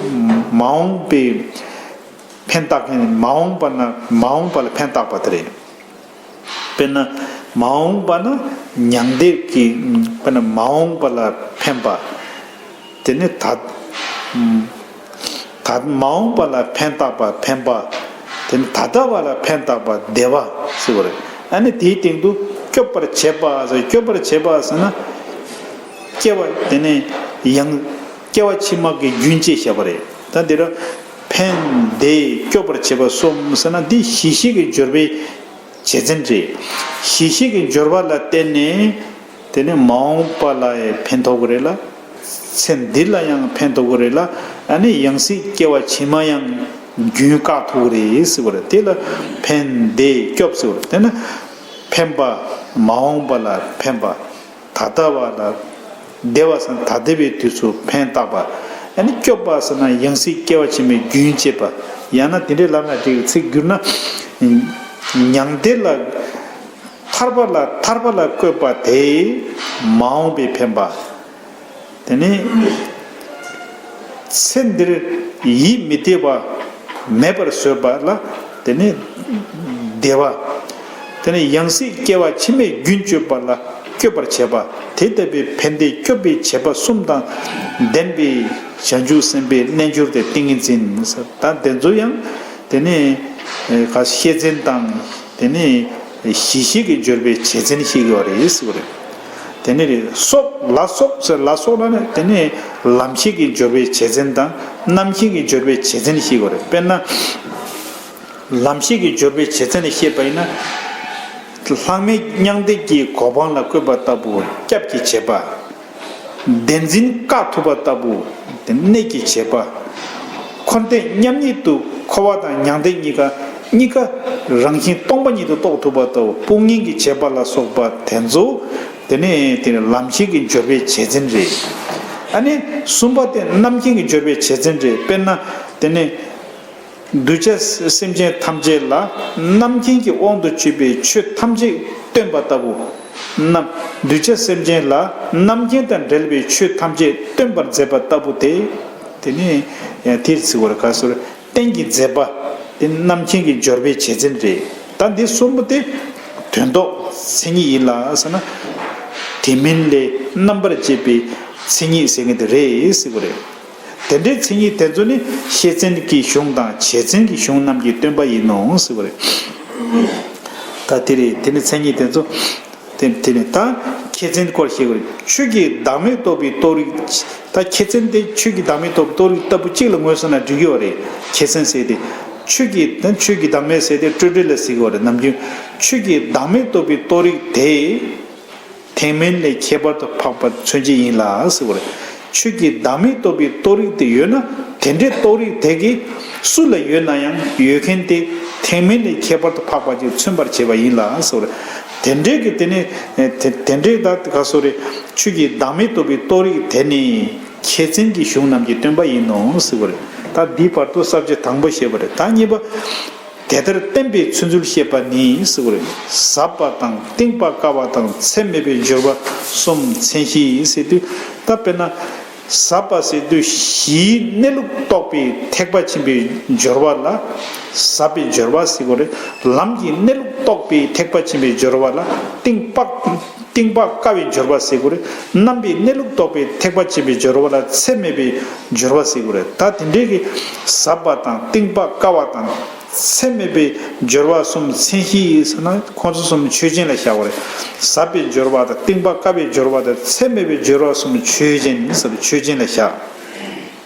མ་འོངས་པའི་ཕན་བཏགས་མཁན། མ་འོངས་པ་ན་མ་འོངས་པ་ལ་ཕན་བཏགས་པ་དེ་རེད། དཔེར་ན་མ་འོངས་པ་ན་མྱང་འདས་ཀྱི། དཔེར་ན་མ་འོངས་པ་ལ་ཕན་པ། དེ་ནི་ད་ད་མ་འོངས་པ་ལ་ཕན་བཏགས་པ་ཕན་པ། དེ་ནི་ད་ལྟ་བ་ལ་ཕན་བཏགས་པ་བདེ་བ་ཟེར་བ་རེད། ཨ་ནི་དེའི་སྟེང་དུ་སྐྱོབ་པར་བྱེད་པ་ཟེར། སྐྱོབ་པར་བྱེད་པ་ཟེར་ན་སྐྱེ་བ། དེ་ནི་ཡང་སྐྱེ་བ་ཕྱི་མ་གི་རྒྱུན་བཅས་བྱས་པ་རེད། ད་འདི་རུ་ཕན་བདེ་སྐྱོབ་པར་བྱེད་པ་གསུམ་ཟེར་ན་འདི་གཞི་ཤེས་ཀྱི་སྦྱོར་བའི་བྱེད་ཚན་རེད། གཞི་ཤེས་ཀྱི་སྦྱོར་བ་ལ་བརྟེན་ནས་དེ་ནི་མ་འོངས་པ་ལ་ཡང་ཕན་ཐོགས་ཀྱི་རེད་ལ། ཚེ་འདི་ལ་ཡང་ཕན་ཐོགས་ཀྱི་རེད་ལ། ཨ་ནི་ཡང་སྲིད་སྐྱེ་བ་ཕྱི་མ་ཡང་རྒྱུན་བཀག་ཐུབ་ཀྱི་རེད་ཟེར་བ་རེད། དེ་ལ་ཕན་བདེ་སྐྱོབ་ཟེར་བ་རེད། དེ་ནི་ཕན་པ། མ་འོངས་པ་ལ་ཕན་པ། ད་ལྟ་བ་ལ་ བདེ་བ་ཟེར་ན་ད་བདེ་བའི་དུས་སུ་ཕན་བཏགས་པ། ཨ་ནི་སྐྱོབ་པ་ཟེར་ན་ཡང་སྲིད་སྐྱེ་བ་ཕྱི་མའི་རྒྱུན་བཅད་པ། ཡང་ན་དེ་འདྲའི་ལམ་ལ་འགྲིག་ཚིག་བསྒྱུར་ན། མྱང་འདས་ལ་ཐར་པ་ལ་ཐར་པ་ལ་བཀོད་པ་དེས་མ་འོངས་པའི་ཕན་པ། དེ་ནི་ཚེ་འདིར་ཡིད་མི་བདེ་བ་མེད་པར་བཟོད་པ་ལ་དེ་ནི་བདེ་བ། དེ་ནི་ཡང་སྲིད་སྐྱེ་བ་ཕྱི་མའི་རྒྱུན་གཅོད་པ་ལ་སྐྱོབ་པར་བྱེད་པ། དེ་ལྟ་བུའི་ཕན་བདེ་སྐྱོབ་པའི་བྱེད་པ་གསུམ་དང་ལྡན་པའི་བྱང་ཆུབ་སེམས་དཔའི་རྣལ་འབྱོར་དེ་ཏིང་ངེ་འཛིན། ད་དེ་ཚོ་ཡང་དེ་ནི་ཤེས་བརྩོན་དང་དེ་ནི་གཞི་ཤེས་ཀྱི་སྦྱོར་བའི་བྱེད་བརྩོན་ཞིག་ཡོད་རེད་ཟེར་བ་རེད། དེ་ནི་རེད། སོགས་ལ་སོགས་ཟེར། ལ་སོགས་ལ་ནི་དེ་ནི་ལམ་ཤེས་ཀྱི་སྦྱོར་བའི་བྱེད་བརྩོན་དང་རྣམ་མཁྱེན་གྱི་སྦྱོར་བའི་བྱེད་བརྩོན་ཞིག་ཡོད་རེད། དཔེར་ན། ལམ་ཤེས་ཀྱི་སྦྱོར་བའི་བྱེད་བརྩོན་ལ་བཤད་པ་ཡིན་ན། ལྷག་མེད་མྱང་འདས་ཀྱི་གོ་འཕང་ལ་བཀོད་པ་ལྟ་བུ་སྐྱབས་ཀྱི་བྱེད་པ། བདེན་འཛིན་བཀག་ཐུབ་པ་ལྟ་བུ་གནད་ཀྱི་བྱེད་པ། འཁོར་འདས་མཉམ་ཉིད་དུ་འཁོར་བ་དང་མྱང་འདས་གཉིས་ཀ་གཉིས་ཀ་རང་བཞིན་སྟོང་པ་ཉིད་དུ་རྟོགས་ཐུབ་པ་ལྟ་བུ་དཔུང་གཉེན་གྱི་བྱེད་པ་ལ་སོགས་པ་དེ་ཚོ་དེ་ནི་དེ་ནི་ལམ་ཤེས་ཀྱི་སྦྱོར་བའི་བྱེད་བརྩོན་རེད། ཨ་ནི་གསུམ་པ་དེ་རྣམ་མཁྱེན་གྱི་སྦྱོར་བའི་བྱེད་བརྩོན་རེད། དཔེར་ན་དེ་ནི། གདུལ་བྱ་སེམས་ཅན་ཐམས་ཅད་ལ་རྣམ་མཁྱེན་གྱི་དབང་དུ་གྱུར་པའི་ཆོས་ཐམས་ཅད་སྟོན་པ་ལྟ་བུ། རྣམ། གདུལ་བྱ་སེམས་ཅན་ལ་རྣམ་མཁྱེན་དང་འབྲེལ་བའི་ཆོས་ཐམས་ཅད་སྟོན་པར་མཛད་པ་ལྟ་བུ་སྟེ། དེ་ནི་དེར་ཚིག་བར་ག་སོར་རྟེན་གྱི་མཛད་པ། དེ་རྣམ་མཁྱེན་གྱི་སྦྱོར་བའི་བྱེད་བརྩོན་རེད། ད་འདི་གསུམ་པོ་དེ་དོན་ལྡོག་མཚན་ཉིད་ཡིན་ལ་ཟེར་ན། དེ་མིན་ལས་རྣམ་པར་འབྱེད་པའི་མཚན་ཉིད་ཟེར་མཁན་དེ་རེད་ཟེར་བ་རེད། དེ་འདྲའི་མཚན་ཉིད་དེ་ཚོ་ནི་ཤེས་བརྩོན་གྱི་གཞུང་དང་བྱེད་བརྩོན་གྱི་གཞུང་རྣམས་ཀྱིས་སྟོན་པ་ཡིན་ནོ་ཟེར་བ་རེད། ད་དེ་རེད། དེ་ནི་མཚན་ཉིད་དེ་ཚོ། དེ་དེ་ནི་ད་ཁྱད་མཚན་སྐོར་བཤད་དགོས་རེད། ཆོས་ཀྱི་བདག་མེད་རྟོགས་པའི་རྟོགས་རིགས། ད་ཁྱད་མཚན་དེ་ཆོས་ཀྱི་བདག་མེད་རྟོགས་པའི་རྟོགས་རིགས་ལྟ་བུ་གཅིག་ལ་ངོས་བཟུང་ན་འགྲིག་གི་ཡོད་རེད། ཁྱད་མཚན་ཟེར་དེ། ཆོས་ཀྱི་ད་ཆོས་ཀྱི་བདག་མེད་ཟེར་དེ་སྤྲོས་བྲལ་ལ་ཟེར་གི་ཡོད་རེད། ནམ་རྒྱུན་ཆོས་ཀྱི་བདག་མེད་རྟོགས་པའི་རྟོགས་རིགས་དེ། ཐེག་དམན་ལས་ཁྱད་པར་དུ་འཕགས་པ་མཚོན་བྱེད་ཡིན་ལ་ཟེར་བ་རེད། ཆོས་ཀྱི་བདག་མེད་རྟོགས་པའི་རྟོགས་རིགས་དེ་ཡོད་ན། དེ་འདྲའི་རྟོགས་རིགས་དེ་གིས་སུ་ལ་ཡོད་ན་ཡང་ཡོད་མཁན་དེ་ཐེག་དམན་ལས་ཁྱད་པར་དུ་འཕགས་པ་ཅིག་མཚོན་པར་བྱེད་པ་ཡིན་ལ་ཟེར་བ་རེད། དེ་འདྲའི་གི་དེ་ནི་དེ་དེ་འདྲའི་ད་ག་སོ་རེད། ཆོས་ཀྱི་བདག་མེད་རྟོགས་པའི་རྟོགས་རིགས་དེ་ནི་ཁྱད་མཚན་གྱི་གཞུང་རྣམས་ཀྱིས་སྟོན་པ་ཡིན་ནོ་ཟེར་བ་རེད། ད་འདིའི་བར་དུ་ས་བཅད་དང་པོ་བཤད་པ་རེད། ད་གཉིས་པ། དེ་ལྟར་བསྟན་པའི་མཚོན་ཚུལ་བཤད་པ་ནི་ཟེར་བ་རེད། ཟབ་པ་དང་གཏིང་པ་དཀའ་བ་དང་ཚད་མེད་པའི་སྦྱོར་བ་གསུམ་མཚན་གཞི་ཟེར་དུས། ད་དཔེར་ན། ཟབ་པ་ཟེར་དུས་གཞིའི་གནས་ལུགས་རྟོགས་པའི་ཐེག་པ་ཆེན་པོའི་སྦྱོར་བ་ལ་ཟབ་པའི་སྦྱོར་བ་ཟེར་དགོས་རེད། ལམ་གྱི་གནས་ལུགས་རྟོགས་པའི་ཐེག་པ་ཆེན་པོའི་སྦྱོར་བ་ལ་གཏིང་དཔག་གཏིང་དཔག་དཀའ་བའི་སྦྱོར་བ་ཟེར་དགོས་རེད། རྣམ་པའི་གནས་ལུགས་རྟོགས་པའི་ཐེག་པ་ཆེན་པོའི་སྦྱོར་བ་ལ་ཚད་མེད་པའི་སྦྱོར་བ་ཟེར་དགོས་རེད། ད་དེ་འདྲའི་གི་ཟབ་པ་དང་གཏིང་དཔག་དཀའ་བ་དང་། ཚད་མེད་པའི་སྦྱོར་བ་གསུམ་མཚན་གཞི་ཡིས་ཟེར་ན་ཁོང་ཚོ་གསུམ་ཆོས་ཅན་ལ་བཞག་པ་རེད། ཟབ་པའི་སྦྱོར་བ་དང་གཏིང་དཔག་དཀའ་བའི་སྦྱོར་བ་དང་ཚད་མེད་པའི་སྦྱོར་བ་གསུམ་ཆོས་ཅན་ཟེར་ཆོས་ཅན་ལ་བཞག་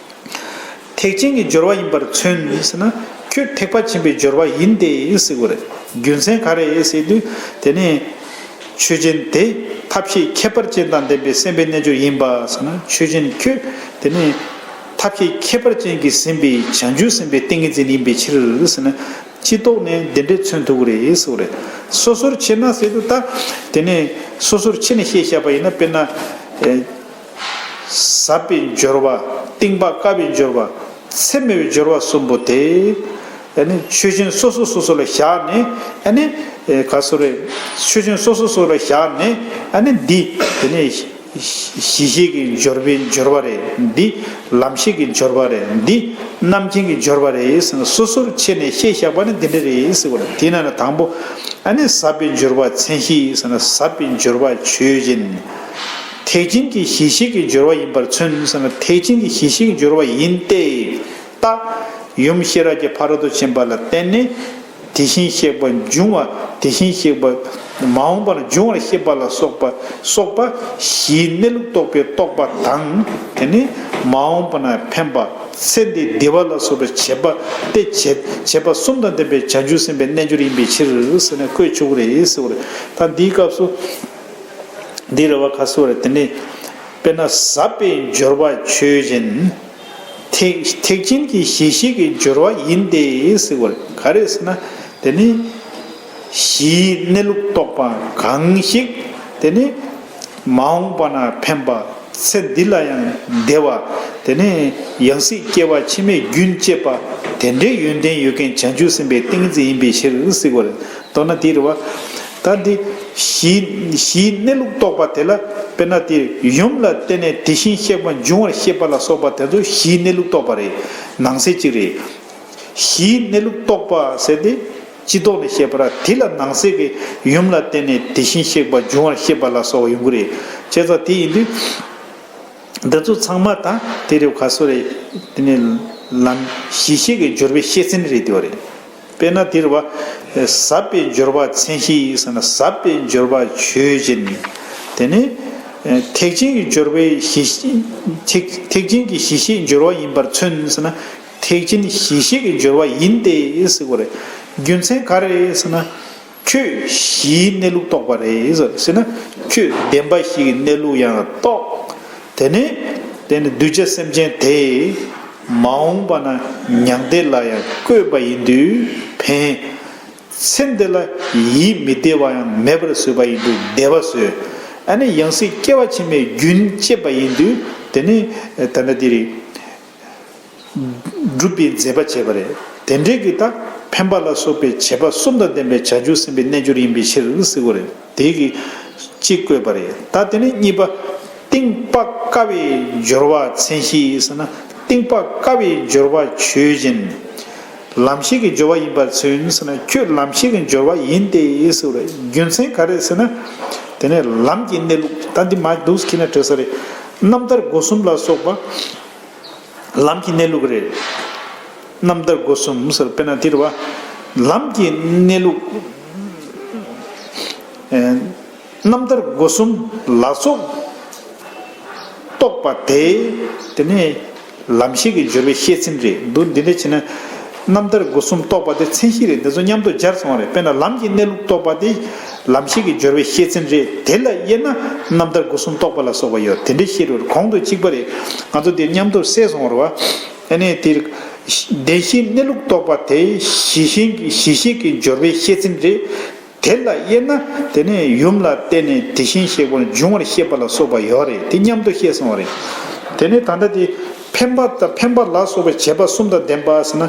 ཐེག་ཆེན་གྱི་སྦྱོར་བ་ཡིན་པར་མཚོན་ཟེར་ན་ཁྱོད་ཐེག་པ་ཆེན་པོའི་སྦྱོར་བ་ཡིན་ཏེ་ཟེར་དགོས་རེད། རྒྱུ་མཚན་ག་རེ་ཟེར་དུས་དེ་ནི། ཆོས་ཅན་དེ་ཐབས་ཤེས་ཁྱད་པར་ཅན་དང་ལྡན་པའི་སེམས་དཔའི་རྣལ་འབྱོར་ཡིན་པ་ཟེར་ན་ཆོས་ཅན་ཁྱོད་དེ་ནི་ཐབས་ཤེས་ཁྱད་པར་ཅན་གྱིས་ཟིན་པའི་བྱང་ཆུབ་སེམས་དཔའི་ཏིང་ངེ་འཛིན་ཡིན་པའི་ཕྱིར་ཟེར་ན་སྤྱི་ལྡོག་ནས་འདི་འདྲས་མཚོན་ཐུབ་ཀྱི་རེད་ཟེར་བ་རེད། སོ་སོར་ཕྱེ་ན་ཟེར་དུས་ད་དེ་ནི་སོ་སོར་ཕྱེ་ནས་བཤད་བཞག་པ་ཡིན་ན་དཔེར་ན། ཟབ་པའི་སྦྱོར་བ། གཏིང་དཔག་དཀའ་བའི་སྦྱོར་བ། ཚད་མེད་པའི་སྦྱོར་བ་གསུམ་པོ་དེ། ཨ་ནི་ཆོས་ཅན་སོ་སོ་སོ་སོ་ལ་བཞག་ནས་ཨ་ནི་ག་སོ་རེད། ཆོས་ཅན་སོ་སོ་སོ་ལ་བཞག་ནས་ཨ་ནི་འདི་དེ་ནས་གཞི་ཤེས་ཀྱི་སྦྱོར་བའི་སྦྱོར་བ་རེད། འདི་ལམ་ཤེས་ཀྱི་སྦྱོར་བ་རེད། འདི་རྣམ་མཁྱེན་གྱི་སྦྱོར་བ་རེད་ཟེར་ནས་སོ་སོར་ཕྱེ་ནས་བཤད་བཞག་པ་ནི་འདི་འདྲ་རེད་ཟེར་བ་རེད། དེས་ན་ནི་དང་པོ་ཨ་ནི་ཟབ་པའི་སྦྱོར་བ་མཚན་གཞི་ཟེར་ན་ཟབ་པའི་སྦྱོར་བ་ཆོས་ཅན། ཐེག་ཆེན་གྱི་གཞི་ཤེས་ཀྱི་སྦྱོར་བ་ཡིན་པར་མཚོན་ཟེར་ན་ཐེག་ཆེན་གྱི་གཞི་ཤེས་ཀྱི་སྦྱོར་བ་ཡིན་ཏེ། ད། ཡུམ་ཤེས་རབ་ཀྱི་ཕ་རོལ་ཏུ་ཕྱིན་པ་ལ་བརྟེན་ནས། དེ་བཞིན་གཤེགས་པ་འབྱུང་བ་དེ་བཞིན་གཤེགས་པ་མ་འོངས་པ་ན་འབྱུང་བར་ཤེས་པ་ལ་སོགས་པ་སོགས་པ་གཞིའི་གནས་ལུགས་རྟོགས་པའི་རྟོགས་པ་དང་དེ་ནི་མ་འོངས་པ་ན་ཕན་པ་ཚེ་འདིའི་བདེ་བ་ལ་སོགས་པའི་བྱེད་པ་སྟེ་བྱེད་བྱེད་པ་གསུམ་དང་ལྡན་པའི་བྱང་ཆུབ་སེམས་དཔའི་རྣལ་འབྱོར་ཡིན་པའི་ཕྱིར་ཟེར་ནས་བཀོད་ཆོག་གི་རེད་ཟེར་བ་རེད། ད་འདིའི་སྐབས་སུ། འདི་རེད་བ་ག་སུ་རེད། དེ་ནི་དཔེར་ན་ཟབ་པའི་སྦྱོར་བ་ཆོས་ཅན། ཐེག་ཐེག་ཆེན་གྱི་གཞི་ཤེས་ཀྱི་སྦྱོར་བ་ཡིན་ཏེ་ཟེར་བ་རེད། ག་རེ་ཟེར་ན་དེ་ནི་གཞིའི་གནས་ལུགས་རྟོགས་པ་གང་ཞིག་དེ་ནི་མ་འོངས་པ་ན་ཕན་པ་ ཚེ་འདི་ལ་ཡང་བདེ་བ། དེ་ནས་ཡང་སྲིད་སྐྱེ་བ་ཕྱི་མའི་རྒྱུན་བཅད་པ། དེ་འདྲའི་ཡོན་ཏན་ཡོད་མཁན་བྱང་ཆུབ་སེམས་དཔའི་ཏིང་ངེ་འཛིན་ཡིན་པའི་ཕྱིར་ཟེར་གོ་རེད། མདོར་ན་དེ་རེད་བ། ད་འདི་གཞིའི་གཞིའི་གནས་ལུགས་རྟོགས་པ་དེ་ལ། དཔེར་ན་དེ་ཡུམ་ལ་བརྟེན་ནས་དེ་བཞིན་གཤེགས་པ་འབྱུང་བར་བཤད་པ་ལ་སོགས་པ་དེ་ཚོ་གཞིའི་གནས་ལུགས་རྟོགས་པ་རེད། ནང་གསེས་གཅིག་རེད། གཞིའི་གནས་ལུགས་རྟོགས་པ་ཟེར་ཏེ། སྤྱི་ལྡོག་ནས་བཤད་པ་ར། དེ་ལ་ནང་གསེས་ཀྱི་ཡུམ་ལ་བརྟེན་ནས་དེ་བཞིན་གཤེགས་པ་འབྱུང་བར་བཤད་པ་ལ་སོགས་པ་ཡོང་གི་རེད། བྱས་ཙང་དེ་ཡིན་དུས། འདི་ཚོ་ཚང་མ་ད་དེ་རེད། ག་སོ་རེད། དེ་ནི་ལམ་གཞི་ཤེས་ཀྱི་སྦྱོར་བའི་བཤད་ཚན་རེད་དེ་བ་རེད། དཔེར་ན་དེ་རེད་བ། ཟབ་པའི་སྦྱོར་བ་མཚན་གཞི་ཟེར་ན། ཟབ་པའི་སྦྱོར་བ་ཆོས་ཅན། དེ་ནི་ཐེག་ཆེན་གྱི་སྦྱོར་བའི་གཞི། ཐེག་ཐེག་ཆེན་གྱི་གཞི་ཤེས་སྦྱོར་བ་ཡིན་པར་མཚོན་ཟེར་ན། ཐེག་ཆེན་གཞི་ཤེས་ཀྱི་སྦྱོར་བ་ཡིན་ཏེ་ཟེར་གོ་རེད། རྒྱུ་མཚན་ག་རེ་ཟེར་ན། ཁྱོད་གཞིའི་གནས་ལུགས་རྟོགས་པ་རེད་ཟེར་ཟེར་ན། ཁྱོད་བདེན་པ་བཞིའི་གནས་ལུགས་ཡང་རྟོགས། དེ་ནས་དེ་ནི་གདུལ་བྱ་སེམས་ཅན་དེ་མ་འོངས་པ་ན་མྱང་འདས་ལ་ཡང་བཀོད་པ་ཡིན་དུས་ཕན། ཚེ་འདི་ལ་ཡིད་མི་བདེ་བ་ཡང་མེད་པར་བཟོས་པ་ཡིན་དུས་བདེ་བ་བཟོས། ཨ་ནི་ཡང་སྲིད་སྐྱེ་བ་ཕྱི་མའི་རྒྱུན་བཅད་པ་ཡིན་དུས་དེ་ནི་ད་ལྟ་འདི་རེད། སྒྲུབ་པའི་མཛད་པ་བྱས་པ་རེད། དེ་འདྲའི་གི་ད་ཕན་པ་ལ་སོགས་པའི་བྱེད་པ་གསུམ་དང་ལྡན་པའི་བྱང་ཆུབ་སེམས་དཔའི་རྣལ་འབྱོར་ཡིན་པའི་ཕྱིར་ཟེར་གོ་རེད། དེ་གི་གཅིག་བཀོད་པ་རེད། ད་དེ་ནས་གཉིས་པ། གཏིང་དཔག་དཀའ་བའི་སྦྱོར་བ་མཚན་གཞི་ཟེར་ན། གཏིང་དཔག་དཀའ་བའི་སྦྱོར་བ་ཆོས་ཅན། ལམ་ཤེས་ཀྱི་སྦྱོར་བ་ཡིན་པར་མཚོན་ཟེར་ན། ཁྱོད་ལམ་ཤེས་ཀྱི་སྦྱོར་བ་ཡིན་ཏེ་ཟེར་བ་རེད། རྒྱུ་མཚན་ག་རེ་ཟེར་ན། དེ་ནས་ལམ་གྱི་གནས་ལུགས། ད་འདི་མ་འདུག་ཁྱེད་ནས་བྲོས་ས་རེད། རྣམ་ཐར་སྒོ་གསུམ་ལ་སོགས་པ། ལམ་གྱི་གནས་ལུགས་རེད། རྣམ་ཐར་སྒོ་གསུམ་ཟེར་དཔེར་ན་དེ་རེད་བ། ལམ་གྱི་གནས་ལུགས། ཨེ། རྣམ་ཐར་སྒོ་གསུམ་ལ་སོགས་རྟོགས་པ་དེ། དེ་ནི་ལམ་ཤེས་ཀྱི་སྦྱོར་བའི་བཤད་ཚན་རེད་འདུག་འདི་འདྲ་བྱས་ན། རྣམ་ཐར་སྒོ་གསུམ་རྟོགས་པ་དེ་མཚན་གཞི་རེད། འདི་ཚོ་མཉམ་དུ་སྦྱར་སོང་བ་རེད། དཔེར་ན་ལམ་གྱི་གནས་ལུགས་རྟོགས་པ་དེ་ལམ་ཤེས་ཀྱི་སྦྱོར་བའི་བཤད་ཚན་རེད། དེ་ལ་དབྱེ་ན་རྣམ་ཐར་སྒོ་གསུམ་རྟོགས་པ་ལ་སོགས་པ་ཡོད། དེ་འདྲའི་བཤད་རུང་གོང་དུ་གཅིག་པ་རེད། ང་ཚོ་དེ་མཉམ་དུ་བསྲེས་སོང་བ་རེད་བ། ཨ་ནི་དེ་བདེན་བཞིའི་གནས་ལུགས་རྟོགས་པ་དེ་གཞི་ཤེས་ཀྱི་གཞི་ཤེས་ཀྱི་སྦྱོར་བའི་བཤད་ཚན་རེད། དེ་ལ་དབྱེ་ན་དེ་ནས་ཡུམ་ལ་བརྟེན་ནས་དེ་བཞིན་གཤེགས་པ་འབྱུང་བར་བཤད་པ་ལ་སོགས་པ་ཡོད་རེད། དེ་མཉམ་དུ་བཤད་སོང་བ་རེད། དེ་ནས་ད་ལྟ་དེ་ཕན་པ་དང་ཕན་པ་ལ་སོགས་པའི་བྱེད་པ་གསུམ་དང་ལྡན་པ་ཟེར་ན།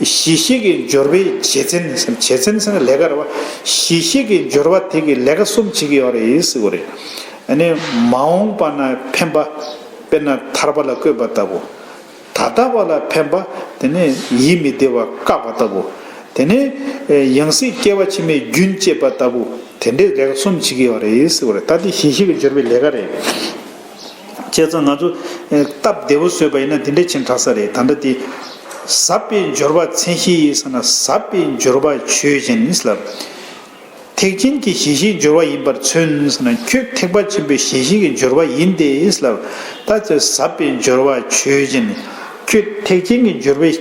གཞི་ཤེས་ཀྱི་སྦྱོར་བའི་བྱེད་ཚན། བྱེད་ཚན་ཟེར་ན་ལས་ཀ་རེད་བ། གཞི་ཤེས་ཀྱི་སྦྱོར་བ་དེ་གི་ལས་ཀ་གསུམ་བྱེད་ཀྱི་ཡོད་རེད་ཟེར་བ་རེད། ཨ་ནི་མ་འོངས་པ་ན་ཕན་པ། དཔེར་ན་ཐར་པ་ལ་བཀོད་པ་ལྟ་བུ། ད་ལྟ་བ་ལ་ཕན་པ། དེ་ནས་ཡིད་མི་བདེ་བ་བཀག་པ་ལྟ་བུ། དེ་ནས་ཡང་སྲིད་སྐྱེ་བ་ཕྱི་མའི་རྒྱུན་བཅད་པ་ལྟ་བུ། དེ་འདྲའི་ལས་ཀ་གསུམ་བྱེད་ཀྱི་ཡོད་རེད་ཟེར་བ་རེད། ད་དེ་གཞི་ཤེས་ཀྱི་སྦྱོར་བའི་ལས་ཀ་རེད། བྱས་ཙང་ང་ཚོ་སྟབས་བདེ་བོ་བཟོས་པ་ཡིན་ན་དེ་འདྲ་ཕྱིན་དྲགས་ས་རེད། ད་ལྟ་དེ་ཟབ་པའི་སྦྱོར་བ་མཚན་གཞི་ཡིན་ཟེར་ན། ཟབ་པའི་སྦྱོར་བ་ཆོས་ཅན་ལབ། ཐེག་ཆེན་གྱི་གཞི་ཤེས་སྦྱོར་བ་ཡིན་པར་མཚོན་ཟེར་ན། ཁྱོད་ཐེག་པ་ཆེན་པོའི་གཞི་ཤེས་ཀྱི་སྦྱོར་བ་ཡིན་ཏེ་ལབ། ད་ཚེ་ཟབ་པའི་སྦྱོར་བ་ཆོས་ཅན། ཁྱོད་ཐེག་ཆེན་གྱི་སྦྱོར་བའི་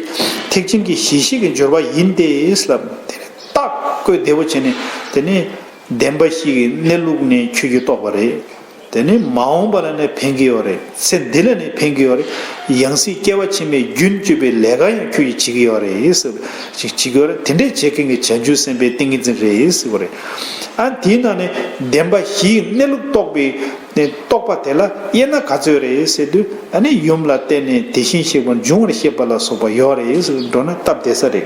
ཐེག་ཆེན་གྱི་གཞི་ཤེས་ཀྱི་སྦྱོར་བ་ཡིན་ཏེ་ལབ། དེ་ནས་རྟགས་བཀོད་བདེ་བོ་བྱས་ནས། དེ་ནས་བདེན་པ་བཞི་གི་གནས་ལུགས་ནས་ཁྱོད་ཀྱིས་རྟོགས་པ་རེད། དེ་ནི་མ་འོངས་པ་ལ་ནི་ཕན་གྱི་ཡོད་རེད། ཚེ་འདི་ལ་ནི་ཕན་གྱི་ཡོད་རེད། ཡང་སྲིད་སྐྱེ་བ་ཕྱི་མའི་རྒྱུན་གཅོད་པའི་ལས་ཀ་ཡང་ཁྱོད་ཀྱིས་བྱེད་ཀྱི་ཡོད་རེད་ཟེར། ཅིག་བྱེད་ཀྱི་ཡོད་རེད། དེ་འདྲས་བྱེད་མཁན་གྱི་བྱང་ཆུབ་སེམས་དཔའི་ཏིང་ངེ་འཛིན་རེད་ཟེར་བ་རེད། ཨ་དེའི་ནང་ནས་བདེན་པ་བཞིའི་གནས་ལུགས་རྟོགས་པའི་ནས་རྟོགས་པ་དེ་ལ་དབྱེ་ན་ག་ཚོད་རེད་ཟེར་དུས། ཨ་ནི་ཡུམ་ལ་བརྟེན་ནས་དེ་བཞིན་གཤེགས་པ་འབྱུང་བར་བཤད་པ་ལ་སོགས་པ་ཡོད་རེད་ཟེར་འགྲོ་ན་སྟབས་བདེ་ས་རེད།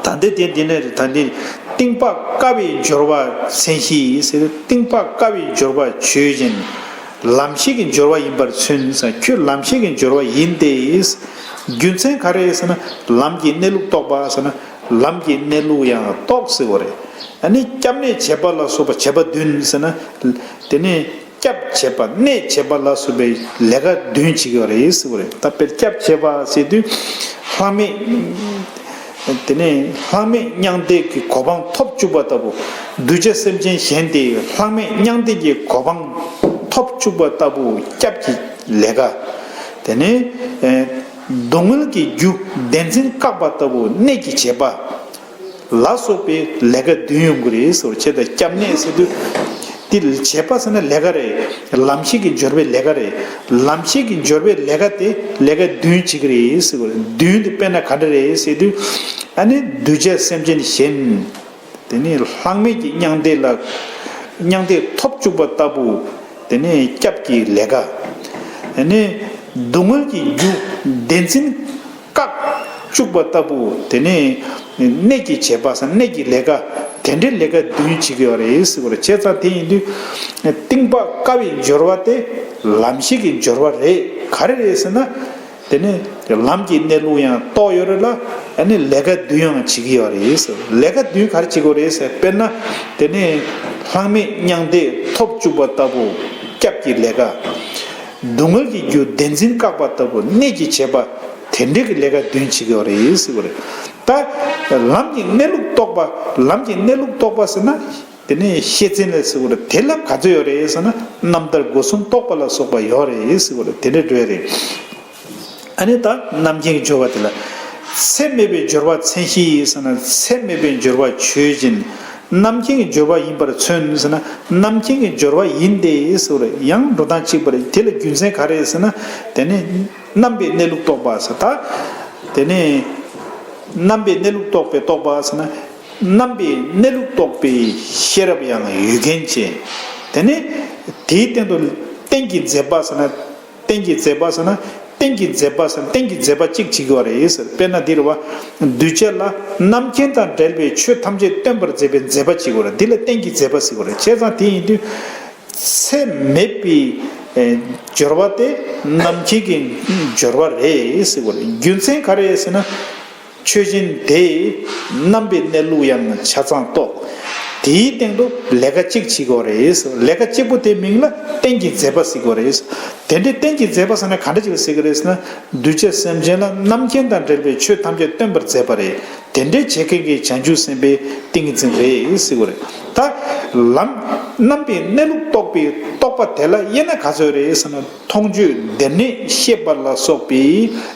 ད་ལྟའི་དེ་འདི་ནས་རེད། ད་འདི་གཏིང་དཔག་དཀའ་བའི་སྦྱོར་བ་མཚན་གཞི་ཟེར། གཏིང་དཔག་དཀའ་བའི་སྦྱོར་བ་ཆོས་ཅན། ལམ་ཤེས་ཀྱི་སྦྱོར་བ་ཡིན་པར་མཚོན་ཟེར། ཁྱོད་ལམ་ཤེས་ཀྱི་སྦྱོར་བ་ཡིན་ཏེ། རྒྱུ་མཚན་ག་རེ་ཟེར་ན། ལམ་གྱི་གནས་ལུགས་རྟོགས་པ་ཟེར་ན། ལམ་གྱི་གནས་ལུགས་ཡང་རྟོགས་ཟེར་བ་རེད། ཨ་ནི་སྐྱབས་གནས་བྱེད་པ་ལ་སོགས་པ་བྱེད་པ་བདུན་ཟེར་ན། དེ་ནས། སྐྱབས་བྱེད་པ་གནས་བྱེད་པ་ལ་སོགས་པའི་ལས་ཀ་བདུན་བྱེད་ཀྱི་ཡོད་རེད་ཟེར་བ་རེད། ད་དཔེར་སྐྱབས་བྱེད་པ་ཟེར་དུས། ལྷག་མེད། དེ་ནས་ལྷག་མེད་མྱང་འདས་ཀྱི་གོ་འཕང་ཐོབ་བཅུག་པ་ལྟ་བུ། གདུལ་བྱ་སེམས་ཅན་གཞན་དེ་ལྷག་མེད་མྱང་འདས་ཀྱི་གོ་འཕང་ཐོབ་བཅུག་པ་ལྟ་བུ་སྐྱབས་ཀྱི་ལས་ཀ། དེ་ནས། སྡུག་བསྔལ་གྱི་རྒྱུ་བདེན་འཛིན་བཀག་པ་ལྟ་བུ་གནས་ཀྱི་བྱེད་པ། ལ་སོགས་པའི་ལས་ཀ་བདུན་ཡོང་གི་རེད་ཟེར་བ། བྱས་ཙང་སྐྱབས་གནས་ཟེར་དུས། དེ་བྱེད་པ་ཟེར་ན་ལས་ཀ་རེད། ལམ་ཤེས་ཀྱི་སྦྱོར་བའི་ལས་ཀ་རེད། ལམ་ཤེས་ཀྱི་སྦྱོར་བའི་ལས་ཀ་དེ་ལས་ཀ་བདུན་བྱེད་ཀྱི་རེད་ཟེར་བ་རེད། བདུན་དེ་དཔེར་ན་ག་འདྲ་རེད་ཟེར་དུས། ཨ་ནི་གདུལ་བྱ་སེམས་ཅན་གཞན། དེ་ནི་ལྷག་མེད་ཀྱི་མྱང་འདས་ལ། མྱང་འདས་ཐོབ་བཅུག་པ་ལྟ་བུ། དེ་ནས་སྐྱབས་ཀྱི་ལས་ཀ། དེ་ནས་སྡུག་བསྔལ་གྱི་རྒྱུ་བདེན་འཛིན་བཀག་བཅུག་པ་ལྟ་བུ། དེ་ནས་གནོད་ཀྱི་བྱེད་པ་ཟེར་གནོད་ཀྱི་ལས་ཀ། དེ་འདྲའི་ལས་ཀ་བདུན་བྱེད་ཀྱི་ཡོད་རེད་ཟེར་བ་རེད། བྱས་ཙང་དེ་ཡིན་དུས་གཏིང་དཔག་དཀའ་བའི་སྦྱོར་བ་དེ་ལམ་ཤེས་ཀྱི་སྦྱོར་བ་རེད། ག་རེ་རེད་ཟེར་ན། དེ་ནས་ལམ་གྱི་གནས་ལུགས་ཡང་རྟོགས་ཡོད་རེད་ལ། ཨ་ནི་ལས་ཀ་བདུན་ཡང་བྱེད་ཀྱི་ཡོད་རེད་ཟེར། ལས་ཀ་བདུན་ག་རེ་བྱེད་དགོས་རེད་ཟེར། དཔེར་ན་དེ་ནས་ལྷག་མེད་མྱང་འདས་ཐོབ་བཅུག་པ་ལྟ་བུ། སྐྱབས་ཀྱི་ལས་ཀ། སྡུག་བསྔལ་གྱི་རྒྱུ་བདེན་འཛིན་བཀག་པ་ལྟ་བུ། གནོད་ཀྱི་བྱེད་པ། དེ་འདྲའི་གི་ལས་ཀ་བདུན་བྱེད་ཀྱི་ཡོད་རེད་ཟེར་བ་རེད། ད་ལམ་གྱི་གནས་ལུགས་རྟོགས་པ། ལམ་གྱི་གནས་ལུགས་རྟོགས་པ་ཟེར་ན། དེ་ནས་ཤེས་བཙན་ལ་ཟེར་བ་རེད། དེ་ལ་ག་ཚོད་ཡོད་རེད་ཟེར་ན། རྣམ་ཐར་སྒོ་གསུམ་རྟོགས་པ་ལ་སོགས་པ་ཡོད་རེད་ཟེར་བ་རེད། དེ་འདྲ་འགྲོ་ཡ་རེད། ཨ་ནི་ད་རྣམ་མཁྱེན་གྱི་སྦྱོར་བ་དེ་ལ། ཚད་མེད་པའི་སྦྱོར་བ་མཚན་གཞི་ཡིས་ཟེར་ན། ཚད་མེད་པའི་སྦྱོར་བ་ཆོས་ཅན། རྣམ་མཁྱེན་གྱི་སྦྱོར་བ་ཡིན་པར་མཚོན་ཟེར་ན། རྣམ་མཁྱེན་གྱི་སྦྱོར་བ་ཡིན་ཏེ་ཟེར་བ་རེད། ཡང་འགྲོ་སྟངས་གཅིག་པ་རེད། དེ་ལ་རྒྱུ་མཚན་ག་རེ་ཟེར་ན། དེ་ནི་རྣམ་པའི་གནས་ལུགས་རྟོགས་པ་ཟེར། ད་དེ་ནི་རྣམ་པའི་གནས་ལུགས་རྟོགས་པའི་རྟོགས་པ་ཟེར་ན། རྣམ་པའི་གནས་ལུགས་རྟོགས་པའི་ཤེས་རབ་ཡང་ཡུལ་རྒྱན་ཅན། དེ་ནི་དེའི་སྟེང་དུ་རྟེན་གྱི་མཛད་པ་ཟེར་ན། རྟེན་གྱི་མཛད་པ་ཟེར་ན། རྟེན་གྱི་མཛད་པ་ཟེར་ན། རྟེན་གྱི་མཛད་པ་གཅིག་བྱེད་དགོས་རེད་ཟེར། དཔེར་ན་འདིར་བ། གདུལ་བྱ་ལ་རྣམ་མཁྱེན་དང་འབྲེལ་བའི་ཆོས་ཐམས་ཅད་སྟོན་པར་མཛད་པའི་མཛད་པ་བྱེད་དགོས་རེད། འདི་ལ་རྟེན་གྱི་མཛད་པ་ཟེར་དགོས་རེད། བྱས་ཙང་དེ་ཡིན་དུས། ཚད་མེད་པའི་ཨེ་སྦྱོར་བ་དེ་རྣམ་མཁྱེན་གྱི་སྦྱོར་བ་རེད་ཟེར་དགོས་རེད། རྒྱུ་མཚན་ག་རེ་ཟེར་ན། ཆོས་ཅན་དེ་རྣམ་པའི་གནས་ལུགས་ཡང་ཆ་ཚང་རྟོགས། དེའི་སྟེང་དུ་ལས་ཀ་གཅིག་བྱེད་དགོས་རེད། ལས་ཀ་གཅིག་པོ་དེའི་མིང་ལ་རྟེན་གྱི་མཛད་པ་ཟེར་དགོས་རེད། དེ་འདྲའི་རྟེན་གྱི་མཛད་པ་ཟེར་ན་ག་འདྲ་ཅིག་ལ་ཟེར་གྱི་རེད་ཟེར་ན། གདུལ་བྱ་སེམས་ཅན་ལ་རྣམ་མཁྱེན་དང་འབྲེལ་བའི་ཆོས་ཐམས་ཅད་སྟོན་པར་མཛད་པ་རེད། དེ་འདྲའི་བྱེད་མཁན་གྱི་བྱང་ཆུབ་སེམས་དཔའི་ཏིང་ངེ་འཛིན་རེད་ཟེར་དགོས་རེད། ད་ལམ་རྣམ་པའི་གནས་ལུགས་རྟོགས་པའི་རྟོགས་པ་དེ་ལ་དབྱེ་ན་ག་ཚོད་རེད་ཟེར་ན། མཐོང་ཆོས་སྡེ་སྣོད་ཤེས་པ་ལ་སོགས་པའི་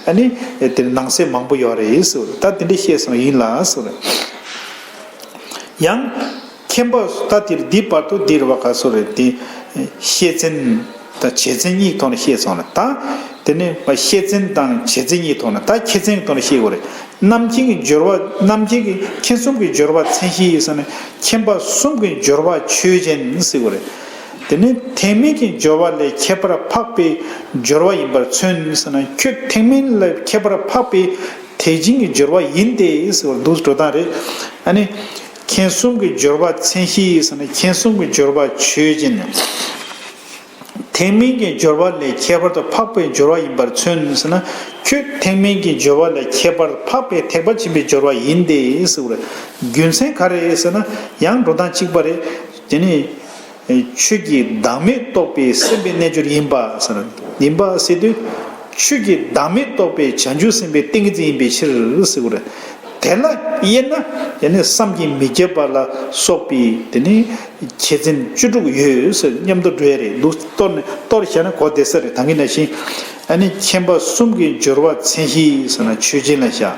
ཨ་ནི་དེ་ནང་གསེས་མང་པོ་ཡོད་རེད་ཟེར། ད་དེ་འདྲ་བཤད་སོང་ཡིན་ལ་ཟེར། ཡང་མཁྱེན་པ་ད་དེར་འདི་བར་དུ་འདིར་བ་ག་སོ་རེད་དེ། ཤེས་བཙན་དང་བྱེད་བཙན་གཉིས་ཐོག་ནས་བཤད་སོང་ལ། ད་དེ་ནས་ཤེས་བཙན་དང་བྱེད་བཙན་གཉིས་ཐོག་ནས། ད་ཁྱད་བཙན་གྱི་ཐོག་ནས་བཤད་དགོས་རེད། རྣམ་མཁྱེན་གྱི་སྦྱོར་བ། རྣམ་མཁྱེན་གྱི་མཁྱེན་གསུམ་གྱི་སྦྱོར་བ་མཚན་གཞི་ཡིས་ཟེར་ན། མཁྱེན་པ་གསུམ་གྱི་སྦྱོར་བ་ཆོས་ཅན་ཟེར་དགོས་རེད། དེ་ནས་ཐེག་དམན་གྱི་སྦྱོར་བ་ལས་ཁྱད་པར་འཕགས་པའི་སྦྱོར་བ་ཡིན་པར་མཚོན་ཟེར་ན། ཁྱོད་ཐེག་དམན་ལས་ཁྱད་པར་འཕགས་པའི་ཐེག་ཆེན་གྱི་སྦྱོར་བ་ཡིན་ཏེ་ཟེར་བར་འདུག་འགྲོ་སྟངས་རེད། ཨ་ནི་མཁྱེན་གསུམ་གྱི་སྦྱོར་བ་མཚན་གཞི་ཡིས་ཟེར་ན། མཁྱེན་གསུམ་གྱི་སྦྱོར་བ་ཆོས་ཅན། ཐེག་དམན་གྱི་སྦྱོར་བ་ལས་ཁྱད་པར་དུ་འཕགས་པའི་སྦྱོར་བ་ཡིན་པར་མཚོན་ཟེར་ན། ཁྱོད་ཐེག་དམན་གྱི་སྦྱོར་བ་ལས་ཁྱད་པར་འཕགས་པའི་ཐེག་པ་ཆེན་པོའི་སྦྱོར་བ་ཡིན་ཏེ་ཟེར་བ་རེད། རྒྱུ་མཚན་ག་རེ་ཟེར་ན། ཡང་འགྲོ་སྟངས་གཅིག་པ་རེད། དེ་ནི་ཆོས་ཀྱི་བདག་མེད་རྟོགས་པའི་སེམས་དཔའི་རྣལ་འབྱོར་ཡིན་པ་ཟེར། ཡིན་པ་ཟེར་དུས། ཆོས་ཀྱི་བདག་མེད་རྟོགས་པའི་བྱང་ཆུབ་སེམས་དཔའི་ཏིང་ངེ་འཛིན་ཡིན་པའི་ཕྱིར་ཟེར་བ་རེད། དེ་ལ་དབྱེ་ན་ཡང་ནི་བསམ་གྱིས་མི་ཁྱབ་པ་ལ་སོགས་པའི་དེ་ནི་ཁྱད་བཙན་བཅུ་དྲུག་ཡོད་ཟེར། མཉམ་དུ་འགྲོ་ཡ་རེད་འདུག་གཏོར་ནས་གཏོར་བྱས་ན་གོ་བདེ་ས་རེད། ད་གིན་ནང་བཞིན། ཨ་ནི་མཁྱེན་པ་གསུམ་གྱི་སྦྱོར་བ་མཚན་གཞི་ཟེར་ན་ཆོས་ཅན་ལ་བཞག།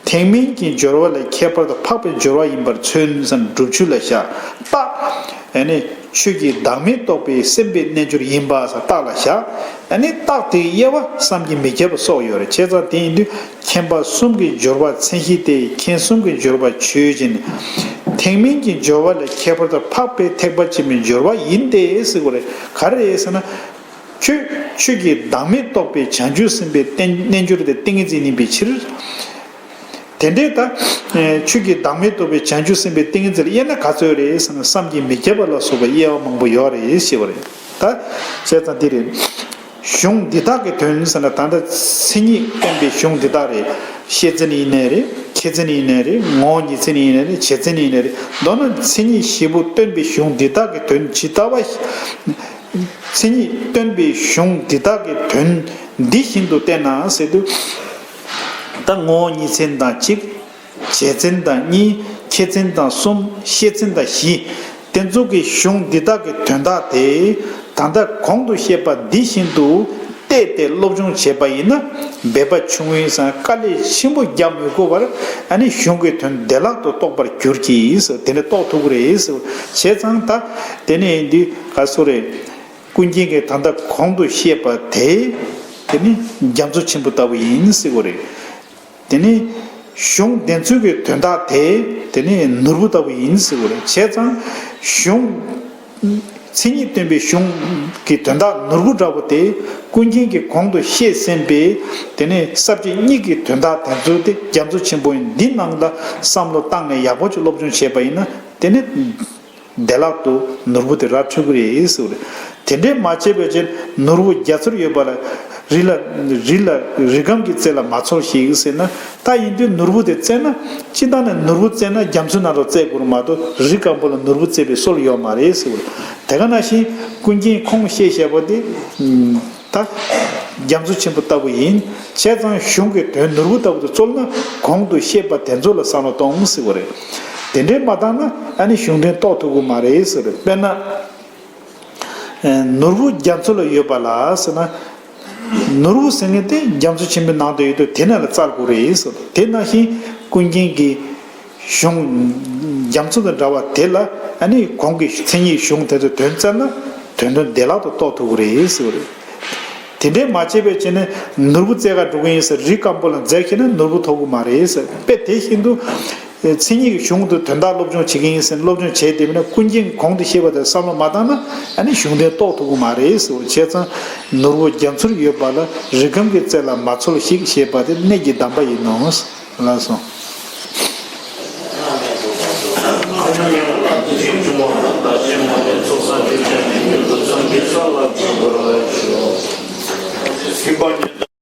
ཐེག་དམན་གྱི་སྦྱོར་བ་ལས་ཁྱད་པར་དུ་འཕགས་པའི་སྦྱོར་བ་ཡིན་པར་མཚོན་ཟེར་ན་སྒྲུབ་ཆོས་ལ་བཞག། རྟགས། ཨ་ནི་ཆོས་ཀྱི་བདག་མེད་རྟོགས་པའི་སེམས་དཔའི་རྣལ་འབྱོར་ཡིན་པ་ཟེར་རྟགས་ལ་བཞག། ཨ་ནི་རྟགས་དེའི་དབྱེ་བ་བསམ་གྱིས་མི་ཁྱབ་པ་སོགས་ཡོད་རེད། བྱས་ཙང་དེ་ཡིན་དུས། མཁྱེན་པ་གསུམ་གྱི་སྦྱོར་བ་མཚན་གཞི་སྟེ། མཁྱེན་གསུམ་གྱི་སྦྱོར་བ་ཆོས་ཅན། ཐེག་དམན་གྱི་སྦྱོར་བ་ལས་ཁྱད་པར་དུ་འཕགས་པའི་ཐེག་པ་ཆེན་པོའི་སྦྱོར་བ་ཡིན་ཏེ་ཟེར་དགོས་རེད། ག་རེ་རེད་ཟེར་ན། ཁྱོད་ཆོས་ཀྱི་བདག་མེད་རྟོགས་པའི་བྱང་ཆུབ་སེམས་དཔའི་རྟེན་རྣལ་འབྱོར་དེ་ཏིང་ངེ་འཛིན་ཡིན་པའི་ཕྱིར། དེ་འདྲའི་ད་ཆོས་ཀྱི་བདག་མེད་རྟོགས་པའི་བྱང་ཆུབ་སེམས་དཔའི་ཏིང་ངེ་འཛིན་ལ་དབྱེ་ན་ག་ཚོད་རེད་ཟེར་ན། བསམ་གྱིས་མི་ཁྱབ་པ་ལ་སོགས་པའི་དབྱེ་བ་མང་པོ་ཡོད་རེད་ཞེས་པ་རེད། ད་བྱས་ཙང་འདི་རེད། གཞུང་འདི་དག་གི་དོན་ཟེར་ན། ད་ལྟ་མཚན་ཉིད་སྟོན་པའི་གཞུང་འདི་དག་རེད། ཤེས་བཙན་ཡིན་ནའི་རེད། ཁྱད་བཙན་ཡིན་ནའི་རེད། ངོ་བོ་ཉིད་བཙན་ཡིན་ནའི་རེད། བྱེད་བཙན་ཡིན་ནའི་རེད། མདོར་ན་མཚན་ཉིད་བཞི་པོ་སྟོན་པའི་གཞུང་འདི་དག་གི་དོན་ཇི་ལྟ་བ། མཚན་ཉིད་སྟོན་པའི་གཞུང་འདི་དག་གི་དོན་འདི་བཞིན་དུ་བསྟན་ན་ཟེར་དུས། ད་ངོ་བོ་ཉིད་བཙན་དང་གཅིག། བྱེད་བཙན་དང་གཉིས། ཁྱད་བཙན་དང་གསུམ། ཤེས་བཙན་དང་བཞི། དེ་ཚོ་གི་གཞུང་འདི་དག་གི་དོན་དག་དེ་ད་ལྟ་གོང་དུ་བཤད་པ་འདི་བཞིན་དུ་བལྟས་ཏེ་སློབ་སྦྱོང་བྱས་པ་ཡིན་ན། འབད་པ་ཆུང་ངུའི་སང་དཀའ་ལས་ཆེན་པོ་རྒྱག་མི་དགོས་པར། ཨ་ནི་གཞུང་གི་དོན་བདེ་བླག་ཏུ་རྟོགས་པར་འགྱུར་གྱི། དེ་འདྲ་རྟོགས་ཐུབ་ཀྱི་རེད། བྱས་ཙང་ད་དེ་ནས་འདི་ག་སོ་རེད། ཀུན་མཁྱེན་གྱིས་ད་ལྟ་གོང་དུ་བཤད་པ་དེ། དེ་ནི་རྒྱ་མཚོ་ཆེན་པོ་ལྟ་བུ་ཡིན་ཟེར་བ་རེད། དེ་ནི་གཞུང་དེ་ཚོའི་གི་དོན་དག་དེ། དེ་ནི་ནོར་བུ་ལྟ་བུ་ཡིན་ཟེར་བ་རེད། བྱས་ཙང་གཞུང་ མཚན་ཉིད་སྟོན་པའི་གཞུང་གི་དོན་དག་ནོར་བུ་འདྲ་བོ་དེ་ཀུན་མཁྱེན་གྱིས་གོང་དུ་བཤད་ཟིན་པའི་དེ་ནས་ས་བཅད་གཉིས་ཀྱི་དོན་དག་དེ་ཚོ་དེ་རྒྱ་མཚོ་ཆེན་པོ་ཡིན་འདི་ནང་ལ་བསམ་བློ་བཏང་ནས་ཡག་པོ་ཅིག་སློབ་སྦྱོང་བྱས་པ་ཡིན་ན་དེ་ནི་བདེ་བླག་ཏུ་ནོར་བུ་དེ་ར་འཕྲོད་ཀྱི་རེད་ཟེར་བ་རེད། དེ་འདྲས་མ་བྱས་པའི་ཕྱིར་ནོར་བུ་རྒྱ་མཚོར་ཡོད་པ་ལ་རི་ལ་རི་ལ་རི་སྒམ་གྱི་རྩེ་ལ་མ་འཚོལ་ཞིག་ཟེར་ན། ད་ཡིན་དུས་ནོར་བུ་དེ་བཙལ་ན་སྤྱིར་བཏང་ནས་ནོར་བུ་བཙལ་ན་རྒྱ་མཚོའི་ནང་དུ་བཙལ་དགོས་རེད་མ་གཏོགས་རི་སྐམ་པོ་ལ་ནོར་བུ་བཙལ་བའི་སྲོལ་ཡོད་མ་རེད་ཟེར་བ་རེད། དེ་ག་ནང་བཞིན་ཀུན་མཁྱེན་ཁོང་བཤད་བཞག་པ་དེ་ད་རྒྱ་མཚོ་ཆེན་པོ་ལྟ་བུ་ཡིན། བྱས་ཙང་གཞུང་གི་དོན་ནོར་བུ་ལྟ་བུ་དེ་རྩོལ་ན་གོང་དུ་བཤད་པ་དེ་ཚོ་ལ་བསམ་བློ་གཏོང་ཟེར་བ་རེད། དེ་འདྲས་མ་བཏང་ན་ཨ་ནི་གཞུང་དོན་རྟོགས་ཐུབ་ཀྱི་མ་རེད་ཟེར་བ་རེད། དཔེར་ན། ནོར་བུ་རྒྱ་མཚོ་ལ་ཡོད་པ་ལ་ཟེར་ན། ནོར་བུ་ཟེར་མཁན་དེ་རྒྱ་མཚོ་ཆེན་པོའི་ནང་དུ་ཡོད་དུས་དེ་ནང་ལ་བཙལ་དགོས་རེད་ཟེར། དེ་ནང་བཞིན་ཀུན་མཁྱེན་གྱི་གཞུང་རྒྱ་མཚོ་དང་འདྲ་བ་དེ་ལ་ཨ་ནི་གོང་གི་མཚན་ཉིད་གཞུང་དེ་ཚོ་དོན་བཙལ་ན་དོན་དོན་བདེ་བླག་ཏུ་རྟོགས་ཐུབ་ཀྱི་རེད་ཟེར་བ་རེད། དེ་འདྲས་མ་བྱས་པའི་ཕྱིར་ནི་ནོར་བུ་བཙལ་ག་འགྲོ་གི་ཡིན་ཟེར་རི་སྐམ་པོ་ལ་འཛེགས་ཤེས་ན་ནོར་བུ་ཐོབ་ཀྱི་མ་རེད་ཟེར། དཔེ་དེ་བཞིན་དུ། མཚན་ཉིད་ཀྱི་གཞུང་དུ་དོན་དག་སློབ་སྦྱོང་བྱེད་ཀྱི་ཡིན་ཟེར་སློབ་སྦྱོང་བྱས་དེ་མིན་ན་ཀུན་མཁྱེན་གོང་དུ་བཤད་པ་དེ་བསམ་བློ་མ་བཏང་ན་ཨ་ནི་གཞུང་དོན་རྟོགས་ཐུབ་ཀྱི་མ་རེད་ཟེར་བ་བྱས་ཙང་ནོར་བུ་རྒྱ་མཚོར་ཡོད་པ་ལ་རི་སྒམ་གྱི་རྩེ་ལ་མ་འཚོལ་ཞིག་ཞེས་པ་དེ་གནད་ཀྱི་གདམས་པ་ཡིན་ནོ། ལགས་སོ།